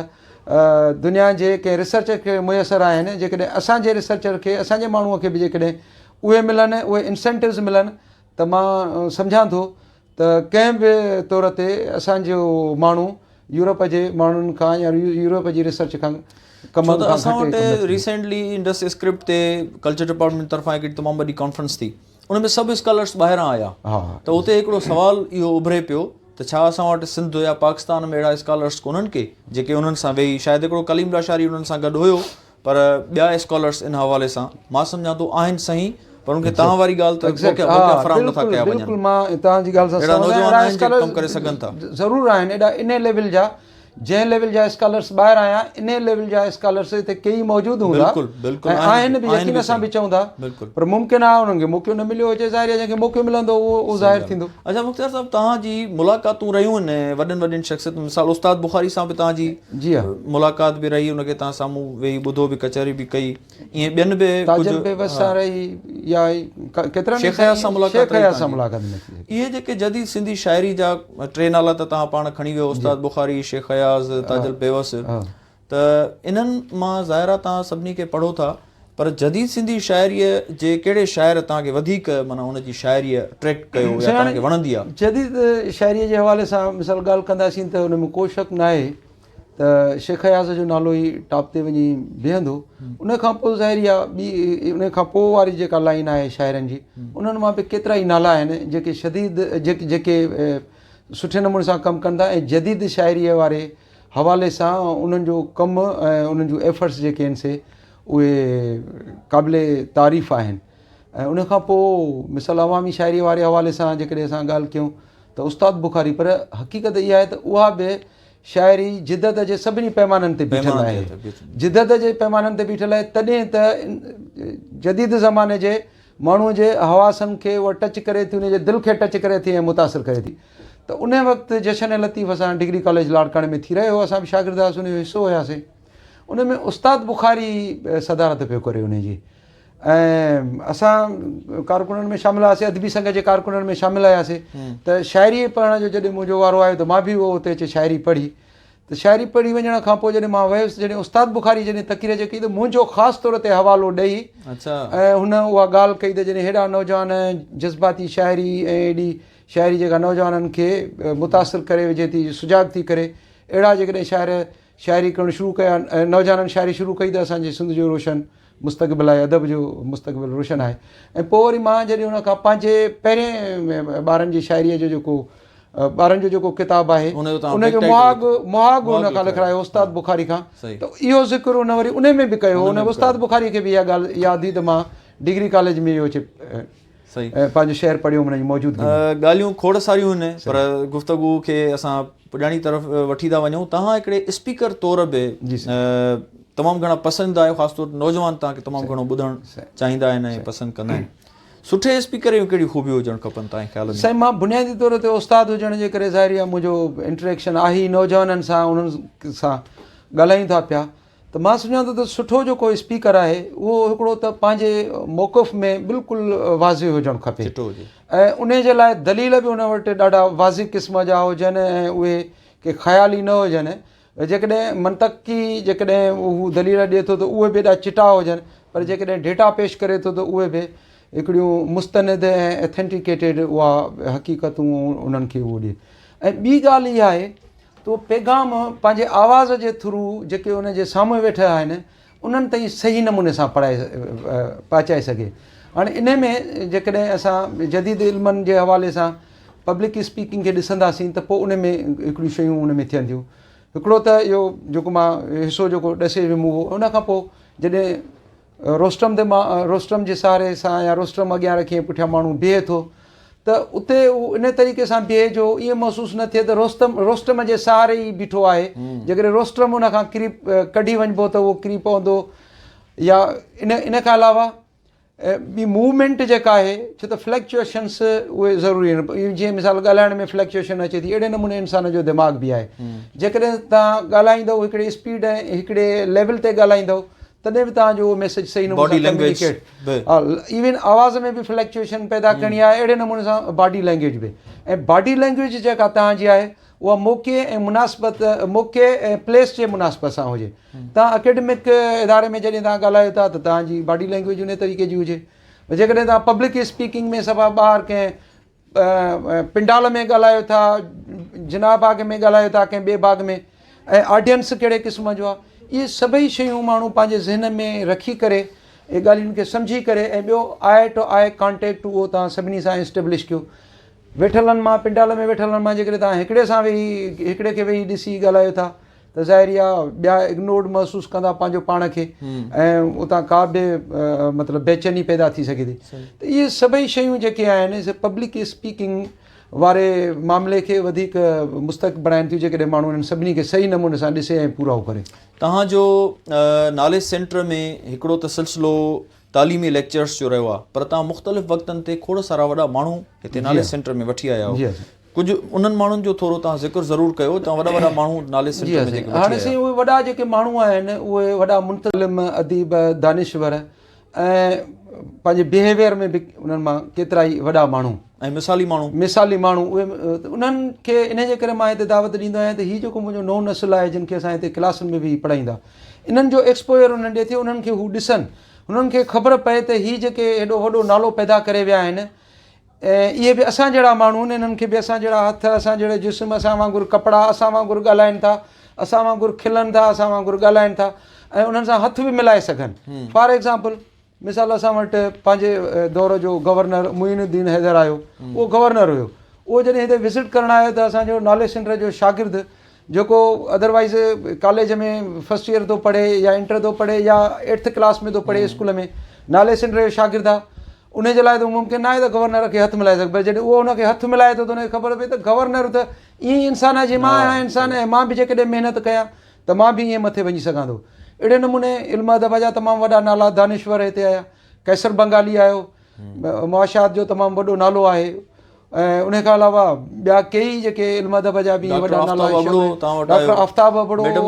دنيا جي ڪنهن ريسرچر کي ميسر آهن جيڪڏهن اسان جي ريسرچر کي اسان جي ماڻهوء کي به جيڪڏهن اهي ملن اهي انسينٽوز ملن ته مان سمجهان ٿو ته ڪنهن به طور تي اسان جو ماڻهو يورپ جي ماڻهن کان يا يورپ جي ريسرچ کان ڪم ڇو ته اسان وٽ ريسينٽلي انڊس اسڪرپٽ تي ڪلچر ڊپارٽمينٽ طرفان هڪڙي تمام وڏي ڪانفرنس ٿي ان ۾ سڀ اسڪالرس ٻاهران آيا ته اتي هڪڙو سوال اهو اڀري پيو ته ڇا اسان وٽ سنڌ يا پاڪستان ۾ اهڙا اسڪالرس ڪونهن ڪي جيڪي انهن سان ويهي شايد هڪڙو ڪليم لاشاري انهن سان گڏ هيو پر ٻيا اسڪالرس ان حوالي سان مان سمجهان ٿو آهن صحيح پر ان کي توهان واري ڳالهه ته موقعا موقعا فراهم نٿا ڪيا وڃن. بلڪل مان توهان جي ڳالهه سان اهڙا نوجوان آهن جيڪي ڪم ڪري سگهن ٿا. ضرور آهن اهڙا انهي ليول جا جنهن ليول جا اسڪالرس ٻاهر آيا انهي ليول جا اسڪالرس هتي ڪيئي موجود هوندا بلڪل بلڪل ۽ آهن به يقين سان به چئون ٿا پر ممڪن آهي انهن کي موقعو نه مليو هجي ظاهر آهي جنهن کي موقعو ملندو اهو ظاهر ٿيندو. اڇا مختيار صاحب توهان جي ملاقاتون رهيون آهن وڏن وڏين شخصيتن مثال استاد بخاري سان به توهان جي جي ها ملاقات به رهي ان کي توهان سامهون ويهي ٻڌو به ڪچهري به ڪئي ائين ٻين به تاجل بيوس سان رهي يا ڪيترن شيخ اياز سان ملاقات شيخ اياز سان ملاقات نه ٿي. اهي جيڪي جديد سنڌي شاعري جا ٽي نالا ته توهان پاڻ کڻي ويو استاد بخاري، شيخ اياز، تاجل بيوس ته انهن مان ظاهر آهي توهان سڀني کي پڙهو ٿا پر جديد سنڌي شاعريء جي ڪهڙي شاعر توهان کي وڌيڪ معنيٰ ان جي شاعريء اٽريڪٽ ڪيو يا توهان کي وڻندي آهي؟ جديد شاعريء جي حوالي سان مثال ڳالهه ڪنداسين ته ان ۾ ڪو شڪ ناهي ته شيخ اياز جو نالو ئي ٽاپ تي وڃي بيهندو. ان کان پوء ظاهري آ ٻي ان کان پوء واري جيڪا لائين آهي شاعرن جي انهن مان به ڪيترا ئي نالا آهن جيڪي شديد جيڪي سٺي نموني سان ڪم ڪن ٿا ۽ جديد شاعريء واري حوالي سان انهن جو ڪم ۽ انهن جون ايفرٽس جيڪي آهن سي اهي قابل تعريف آهن ۽ ان کان پوء مثال عوامي شاعريء واري حوالي سان جيڪڏهن اسان ڳالهه ڪيون ته استاد بخاري پر حقيقت اها آهي ته اها به شاعري جدت جي سڀني پيمانن تي بيٺل آهي. جدت جي پيمانن تي بيٺل آهي تڏهن ته جديد زماني جي ماڻهوء جي حواسن کي اها ٽچ ڪري ٿي، ان جي دل کي ٽچ ڪري ٿي ۽ متاثر ڪري ٿي. ته ان وقت جشن لطيف اسان ڊگري ڪاليج لاڙڪاڻي ۾ ٿي رهيو هو، اسان به شاگرد هئاسين، ان جو حصو هياسين. ان ۾ استاد بخاري صدارت پيو ڪري ان جي. ۽ اسان ڪارڪنن ۾ شامل هئاسي ادبي سنگ جي ڪارڪنن ۾ شامل هياسي ته شاعري پڙهڻ جو جڏهن منهنجو وارو آيو ته مان به اهو اتي اچي شاعري پڙهي ته شاعري پڙهي وڃڻ کان پوء جڏهن مان ويس جڏهن استاد بخاري جڏهن تقرير جي ڪئي ته منهنجو خاص طور تي حوالو ڏئي ۽ هن اها ڳالهه ڪئي ته جڏهن هيڏا نوجوان جذباتي شاعري ۽ ايڏي شاعري جيڪا نوجوانن کي متاثر ڪري وجهي ٿي سجاڳ ٿي ڪري اهڙا جيڪڏهن شاعر شاعري ڪرڻ شروع ڪيا نوجوانن شاعري شروع ڪئي ته اسان جي سنڌ جو روشن مستقبل آهي ادب جو مستقبل روشن آهي ۽ پوء وري مان جڏهن ان کان پنهنجي پهرين ٻارن جي شاعريء جو جيڪو ٻارن جو جيڪو ڪتاب آهي ان جو مهاڳ مهاڳ ان کان لکرايو استاد بخاري کان ته اهو ذڪر ان وري ان ۾ به ڪيو ان استاد بخاري کي به اها ڳالهه ياد هئي ته مان ڊگري ڪاليج ۾ اهو اچي پنهنجو شعر پڙهيو هن جي موجودگي ۾. ڳالهيون کوڙ ساريون آهن پر گفتگو کي اسان پڄاڻي طرف وٺي ٿا وڃون. توهان هڪڙي اسپيڪر طور به تمام گهڻا پسند آهيو خاص طور نوجوان توهان کي تمام گهڻو ٻڌڻ چاهيندا آهن ۽ پسند ڪندا آهن. سٺي اسپيڪر جون ڪهڙيون خوبيون هجڻ کپن توهان جي خيال ۾؟ سائين مان بنيادي طور تي استاد هجڻ جي ڪري ظاهري آهي منهنجو انٽريڪشن آهي ئي نوجوانن سان انهن سان ڳالهايون ٿا پيا ته مان سمجهان ٿو ته سٺو جيڪو اسپيڪر آهي اهو هڪڙو ته پنهنجي موقف ۾ بلڪل واضح هجڻ کپي ۽ ان جي لاء دليل به ان وٽ ڏاڍا واضح قسم جا هجن ۽ اهي ڪي خيالي نه هجن جيڪڏهن منطقي جيڪڏهن هو دليل ڏئي ٿو ته اهي به ايڏا چٽا هجن پر جيڪڏهن ڊيٽا پيش ڪري ٿو ته اهي به هڪڙيون مستند ۽ اٿينٽيڪيٽيڊ اها حقيقتون انهن کي اهو ڏئي ۽ ٻي ڳالهه اها آهي ته اهو پيغام پنهنجي آواز جي ٿرو جيڪي ان جي سامهون ويٺل آهن انهن تائين صحيح نموني سان پڙهائي پهچائي سگهي. هاڻي انهي ۾ جيڪڏهن اسان جديد علمن جي حوالي سان پبلڪ اسپيڪنگ کي ڏسنداسين ته پوء ان ۾ هڪڙيون شيون ان ۾ ٿين ٿيون. هڪڙو ته اهو جيڪو مان حصو جيڪو ڏسي ويم اهو ان کان پوء جڏهن روسٽرم تي مان روسٽرم جي سهاري سان يا روسٽرم اڳيان رکي ۽ پٺيان ماڻهو بيهي ٿو ته اتي هو ان طريقي سان بيهي جو ائين محسوس نه ٿئي ته روستم روسٽرم جي سهاري ئي بيٺو آهي جيڪڏهن روسٽرم ان کان ڪري ڪڍي وڃبو ته اهو ڪري پوندو يا ان ان کان علاوه ٻي موومينٽ جيڪا آهي ڇو ته فلڪچوئيشنس اهي ضروري آهن جيئن مثال ڳالهائڻ ۾ فلڪچوئيشن اچي ٿي اهڙي نموني انسان جو دماغ به آهي جيڪڏهن توهان ڳالهائيندو هڪڙي اسپيڊ ۽ هڪڙي ليول تي ڳالهائيندو تڏهن به توهان جو اهو ميسيج صحيح نموني سان ڪميونيڪيٽ ايون آواز ۾ به فلڪچوئيشن پيدا ڪرڻي آهي اهڙي نموني سان باڊي لينگويج به ۽ باڊي لينگويج جيڪا توهان جي آهي اها موقعي ۽ مناسبت موقعي ۽ پليس جي مناسبت سان هجي توهان اڪيڊمڪ اداري ۾ جڏهن توهان ڳالهايو ٿا ته توهان جي باڊي لينگويج ان طريقي جي هجي جيڪڏهن توهان پبلڪ اسپيڪنگ ۾ صفا ٻاهر ڪنهن پنڊال ۾ ڳالهايو ٿا، جناح باغ ۾ ڳالهايو ٿا، ڪنهن ٻئي باغ ۾ ۽ آڊينس ڪهڙي قسم جو آهي، اهي سڀئي شيون ماڻهو پنهنجي ذهن ۾ رکي ڪري اهي ڳالهين کي سمجهي ڪري ۽ ٻيو آء ٽو آء ڪانٽيڪٽ اهو توهان سڀني سان اسٽيبلش ڪيو. ويٺلن مان پنڊال ۾ ويٺلن مان جيڪڏهن توهان هڪڙي سان ويهي هڪڙي کي ويهي ڏسي ڳالهايو ٿا ته ظاهر اها ٻيا اگنورڊ محسوس ڪندا پنهنجو پاڻ کي ۽ اتان ڪا به مطلب بيچيني پيدا ٿي سگهي ٿي ته اهي سڀئي شيون جيڪي آهن سي پبلڪ اسپيڪنگ واري معاملي کي وڌيڪ مستحڪم بڻائن ٿيون جيڪڏهن ماڻهو انهن سڀني کي صحيح نموني سان ڏسي ۽ پورائو ڪري. توهان جو ناليج سينٽر ۾ هڪڙو ته سلسلو تعليمي ليڪچرس جو رهيو آهي پر توهان مختلف وقتن تي کوڙ سارا وڏا ماڻهو هتي ناليج سينٽر ۾ وٺي آيا آهيو ڪجهه انهن ماڻهن جو ٿورو توهان ذڪر ضرور ڪيو توهان وڏا وڏا ماڻهو ناليج سينٽر ۾ جيڪي وٺي هاڻي سائين اهي وڏا جيڪي ماڻهو آهن اهي وڏا منتظم اديب دانشور ۽ پنهنجي بيهيويئر ۾ به انهن مان ڪيترا ئي وڏا ماڻهو ۽ مثالي ماڻهو مثالي ماڻهو اهي انهن کي ان جي ڪري مان هتي دعوت ڏيندو آهيان ته هي جيڪو منهنجو نئون نسل آهي جن کي اسان هتي ڪلاسن ۾ به پڙهائيندا انهن جو ايڪسپوزر انهن ڏي ٿئي انهن کي هو ڏسن انهن کي خبر پئي ته هي جيڪي هيڏو وڏو نالو پيدا ڪري ويا آهن اهي به اسان جهڙا ماڻهو آهن انهن کي به اسان جهڙا هٿ اسان جهڙو جسم اسان وانگر ڪپڙا اسان وانگر ڳالهائن ٿا اسان وانگر کلن ٿا اسان وانگر ڳالهائن ٿا ۽ انهن سان هٿ به ملائي سگهن فار ايگزامپل مثال اسان وٽ پنهنجي دور جو گورنر معين الدين حيدر آيو اهو گورنر هيو اهو جڏهن هتي وزٽ ڪرڻ آيو ته اسان جو ناليج سينٽر جو شاگرد جيڪو ادروائز ڪاليج ۾ فرسٽ ايئر ٿو پڙهي يا انٽر ٿو پڙهي يا ايٽٿ ڪلاس ۾ ٿو پڙهي اسڪول ۾ ناليج سينٽر جو شاگرد آهي ان جي لاء ته ممڪن ناهي ته گورنر کي هٿ ملائي سگهي پر جڏهن اهو ان کي هٿ ملائي ٿو ته ان کي خبر پئي ته گورنر ته ائين ئي انسان آهي جيئن مان آهيان انسان ۽ مان به جيڪڏهن محنت ڪيان ته مان به ائين مٿي وڃي سگهان ٿو. اهڙي نموني علم ادب جا تمام وڏا نالا دانشور هتي آيا. قيصر بنگالي آيو، معاشيات جو تمام وڏو نالو آهي ۽ ان کان علاوه ٻيا ڪيئي جيڪي علم ادب جا به وڏا نالا ڊاڪٽر آفتاب ابڙو ميڊم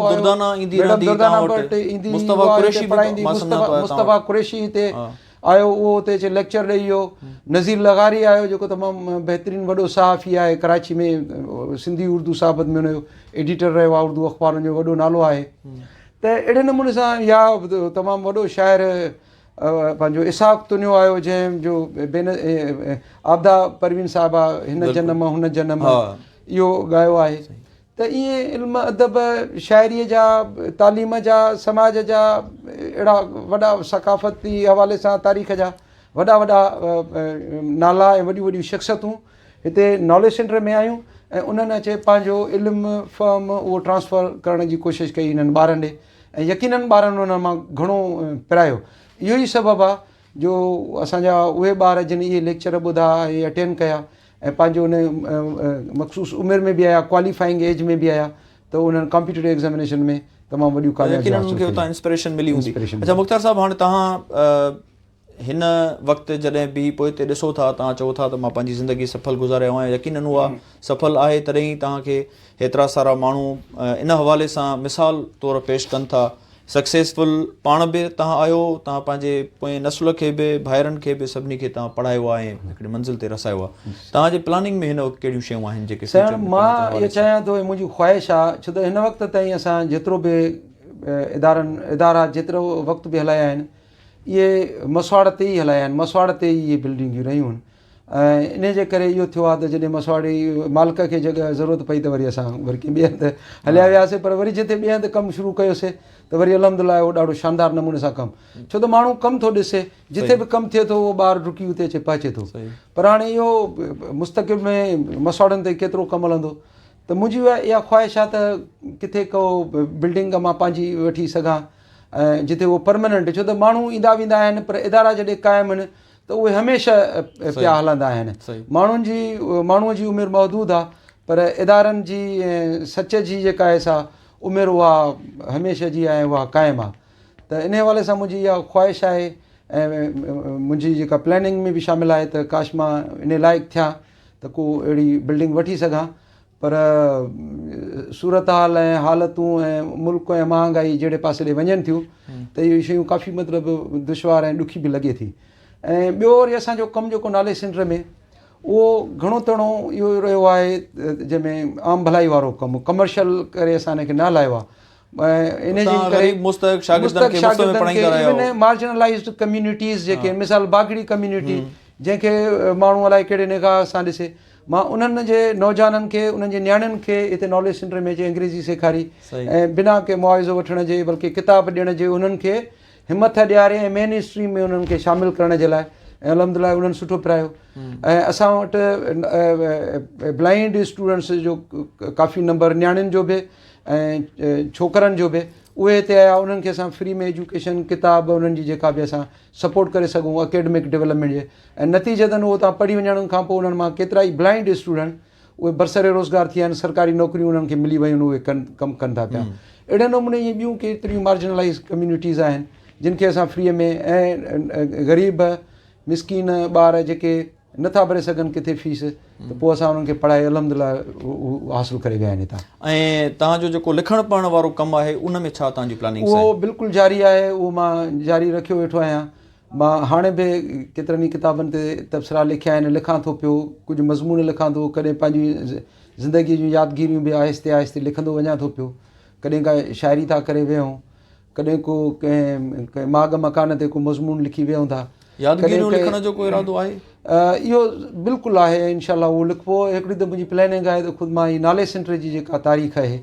دردانه وٽ ايندي مصطفيٰ قريشي هتي آيو اهو اتي اچي ليڪچر ڏئي ويو. نذير لغاري آيو جيڪو تمام بهترين وڏو صحافي آهي ڪراچي ۾ سنڌي اردو صحافت ۾ ان جو ايڊيٽر رهيو آهي اردو اخبارن جو وڏو نالو آهي ته اهڙي نموني سان يا تمام وڏو شاعر پنهنجو اسحاق تنيو آيو جنهن جو بين عابده پروين صاحبه هن جنم هن جنم اهو ڳايو آهي ته ائين علم ادب، شاعريء جا، تعليم جا، سماج جا اهڙا وڏا ثقافتي حوالي سان تاريخ جا وڏا وڏا نالا ۽ وڏيون وڏيون شخصيتون هتي ناليج سينٽر ۾ آيون ۽ انهن اچي پنهنجو علم فهم اهو ٽرانسفر ڪرڻ جي ڪوشش ڪئي انهن ٻارن ڏي ۽ يقينن ٻارن انهن مان گهڻو پرايو اهو ئي سبب آهي جو اسان جا اهي ٻار جن اهي ليڪچر ٻڌا ۽ اٽينڊ ڪيا ۽ پنهنجو ان مخصوص عمر ۾ به آيا ڪواليفائنگ ايج ۾ به آيا ته انهن ڪامپيٽيٽو ايگزامينيشن ۾ تمام وڏيون ڪاميابيون يقينن انهن کي اتان انسپريشن ملي هوندي. اڇا مختيار صاحب هاڻي توهان هن وقت جڏهن به پوئتي ڏسو ٿا توهان چئو ٿا ته مان پنهنجي زندگي سڦل گذاري آيو آهيان يقينن اها سڦل آهي تڏهن ئي توهان کي هيترا سارا ماڻهو ان حوالي سان مثال طور پيش ڪن ٿا سڪسيسفل پاڻ به توهان آهيو، توهان پنهنجي پوئين نسل کي به، ڀائرن کي به سڀني کي توهان پڙهايو آهي ۽ هڪڙي منزل تي رسايو آهي. توهان جي پلاننگ ۾ هن وقت ڪهڙيون شيون آهن جيڪي فيوچر ۾ ڪرڻ جي حوالي سان؟ مان اهو چاهيان ٿو ۽ منهنجي خواهش آهي ڇو ته هن وقت تائين اسان جيترو به ادارن ادارا جيترو وقت به هلايا آهن اهي مسواڙ تي ئي هلايا آهن مسواڙ تي ئي اهي بلڊنگيون رهيون آهن ۽ انهي جي ڪري اهو ٿيو آهي ته جڏهن مسواڙي مالڪ کي جڳهه ضرورت پئي ته وري اسان وري ڪنهن ٻئي هنڌ هليا وياسي پر وري جتي ٻئي هنڌ ڪم شروع ڪيوسي ته وري الحمد لله اهو ڏاڍو شاندار نموني سان ڪم ڇو ته ماڻهو ڪم ٿو ڏسي جتي به ڪم ٿئي ٿو اهو ٻار ڊڪي اتي اچي پهچي ٿو پر هاڻي اهو مستقبل ۾ مسواڙن تي ڪيترو ڪم هلندو ته منهنجي اها خواهش آهي ته ڪٿي ڪو بلڊنگ مان پنهنجي وٺي سگهان ۽ جتي اهو پرماننٽ ڇو ته ماڻهو ايندا ويندا آهن پر ادارا جڏهن قائم آهن ته اهي هميشه پيا هلندا آهن. ماڻهن جي ماڻهوء جي عمر محدود آهي پر ادارن جي ۽ سچ جي جيڪا آهي سا عمر اها هميشه جي آهي ۽ اها قائم آهي ته انهي حوالي سان منهنجي اها خواهش آهي ۽ منهنجي جيڪا پلاننگ ۾ به شامل آهي ته ڪاش مان انهي لائق ٿيان ته ڪو اهڙي بلڊنگ وٺي سگهان پر صورتحال ۽ حالتون ۽ ملڪ ۽ مهانگائي جهڙي پاسي ڏي وڃن ٿيون ته اهي شيون ڪافي مطلب دشوار ۽ ڏکي به لڳي ٿي ۽ ٻيو وري اسان جو ڪم جيڪو نالي سينٽر ۾ اهو گهڻو تڻو اهو رهيو آهي جنهن ۾ عام ڀلائي وارو ڪم ڪمرشل ڪري اسان ان کي نه هلايو آهي ۽ ان جي ڪري مستحق شاگردن کي مفت ۾ پڙهائيندا رهيا آهيو مارجنلائزڊ ڪميونٽيز جيڪي مثال باگڙي ڪميونٽي جنهن کي ماڻهو الائي ڪهڙي نگاهه سان ڏسي مان انهن جي نوجوانن کي انهن جي نياڻين کي هتي ناليج سينٽر ۾ اچي انگريزي سيکاري ۽ بنا ڪنهن معاوضو وٺڻ جي بلڪه ڪتاب ڏيڻ جي انهن کي همٿ ڏياري ۽ مين اسٽريم ۾ انهن کي شامل ڪرڻ جي لاء ۽ الحمد لله انهن سٺو پرايو ۽ اسان وٽ بلائنڊ اسٽوڊنٽس جو ڪافي نمبر نياڻين جو به ۽ ڇوڪرن جو به اهي هتي آيا انهن کي اسان فري ۾ ايجوڪيشن ڪتاب انهن جي جيڪا به اسان سپورٽ ڪري سگهون اڪيڊمڪ ڊولپمينٽ جي ۽ نتيجتن اهو اتان پڙهي وڃڻ کان پوء انهن مان ڪيترا ئي بلائنڊ اسٽوڊنٽ اهي برسر روزگار ٿي ويا آهن سرڪاري نوڪريون انهن کي ملي ويون اهي ڪن ڪم ڪن ٿا پيا اهڙي نموني ائين ٻيون ڪيتريون مارجنلائز ڪميونٽيز آهن جن کي اسان فري ۾ ۽ غريب مسڪين ٻار جيڪي نٿا ڀري سگهن ڪٿي فيس ته پوء اسان انهن کي پڙهائي الحمد لله حاصل ڪري ويا آهن هتان. ۽ توهان جو جيڪو لکڻ پڙهڻ وارو ڪم آهي ان ۾ ڇا توهان جي پلاننگس آهن؟ اهو بلڪل جاري آهي اهو مان جاري رکيو ويٺو آهيان مان هاڻي به ڪيترن ئي ڪتابن تي تبصرا لکيا آهن لکان ٿو پيو ڪجهه مضمون لکان ٿو ڪڏهن پنهنجي زندگي جون يادگيريون به آهستي آهستي لکندو وڃان ٿو پيو ڪڏهن ڪا شاعري ٿا ڪري ويهون ڪڏهن ڪو ڪنهن ڪنهن ماڳ مڪان تي ڪو مضمون لکي ويهون ٿا. يادگيريون لکڻ جو ڪو ارادو آهي؟ اهو بلڪل آهي ۽ انشاء الله اهو لکبو. هڪڙي ته منهنجي پلاننگ آهي ته خود مان هي نالي سينٽر جي جيڪا تاريخ آهي،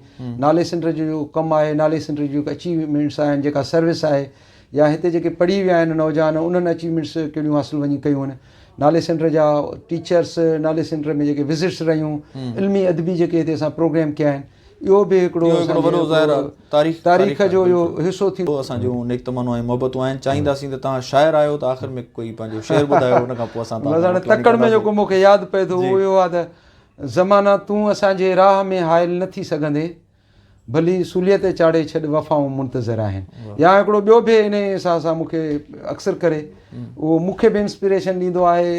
نالي سينٽر جو جيڪو ڪم آهي، نالي سينٽر جون جيڪي اچيومينٽس آهن، جيڪا سروس آهي يا هتي جيڪي پڙهي ويا آهن نوجوان انهن اچيومينٽس ڪهڙيون حاصل وڃي ڪيون آهن، نالي سينٽر جا ٽيچرس، نالي سينٽر ۾ جيڪي وزٽس رهيون، علمي ادبي جيڪي هتي اسان پروگرام ڪيا آهن، اهو به هڪڙو اهو هڪڙو وڏو ظاهر آهي تاريخ تاريخ جو اهو حصو ٿيندو. اسان جون نيڪ تمنائون ۽ محبتون آهن چاهينداسين ته توهان شاعر آهيو ته آخر ۾ ڪوئي پنهنجو شعر ٻڌايو ان کان پوء اسان بس هاڻي تڪڙ ۾ جيڪو مون کي ياد پئي ٿو اهو اهو آهي ته زمانا تون اسان جي راهه ۾ حائل نه ٿي سگهندين ڀلي سوليء تي چاڙهي ڇڏ وفائون منتظر آهن يا هڪڙو ٻيو به انهي حساب سان مون کي اڪثر ڪري اهو مون کي به انسپريشن ڏيندو آهي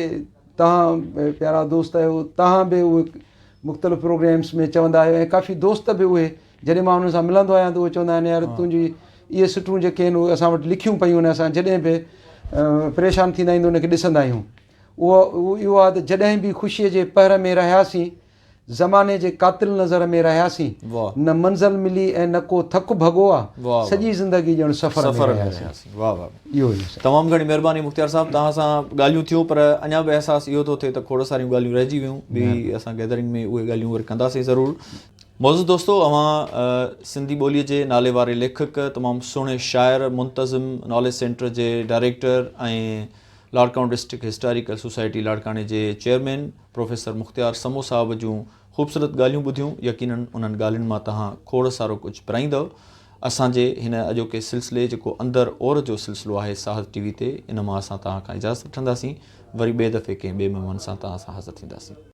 توهان پيارا دوست آهيو توهان به اهي مختلف پروگرامس ۾ چوندا آهيو ۽ ڪافي دوست به اهي جڏهن مان انهن سان ملندو آهيان ته اهي چوندا آهن يار تنهنجي اهي سٽون جيڪي آهن اهي اسان وٽ لکيون پيون آهن اسان جڏهن به پريشان ٿيندا آهيون ته ان کي ڏسندا آهيون. اهو اهو آهي ته جڏهن به خوشيء جي پهر ۾ رهياسين، زماني جي قاتل نظر ۾ رهياسين، نه منزل ملي ۽ نه ڪو ٿڪ ڀڳو آ، سڄي زندگي ڄڻ سفر ۾ رهياسين. واه واه اهو ئي سائين. تمام گهڻي مهرباني مختيار صاحب توهان سان ڳالهيون ٿيون پر اڃا به احساس اهو ٿو ٿئي ته کوڙ ساريون ڳالهيون رهجي ويون ٻي اسان گيدرنگ ۾ اهي ڳالهيون وري ڪنداسين ضرور. معزز دوستو اوهان سنڌي ٻوليء جي نالي واري ليکڪ تمام سهڻي شاعر منتظم ناليج سينٽر جي director ۽ Larkana district historical society لاڙڪاڻي جي چيئرمين پروفيسر مختيار سمو صاحب جون خوبصورت ڳالهيون ٻڌيون يقينن انهن ڳالهين مان توهان کوڙ سارو ڪجهه پرائيندؤ اسان جي هن اڄوڪي سلسلي جيڪو اندر اور جو سلسلو آهي ساهت ٽي وي تي ان مان اسان توهان کان اجازت وٺنداسين وري ٻئي دفعي ڪنهن ٻئي مهمان سان توهان سان حاضر ٿينداسين.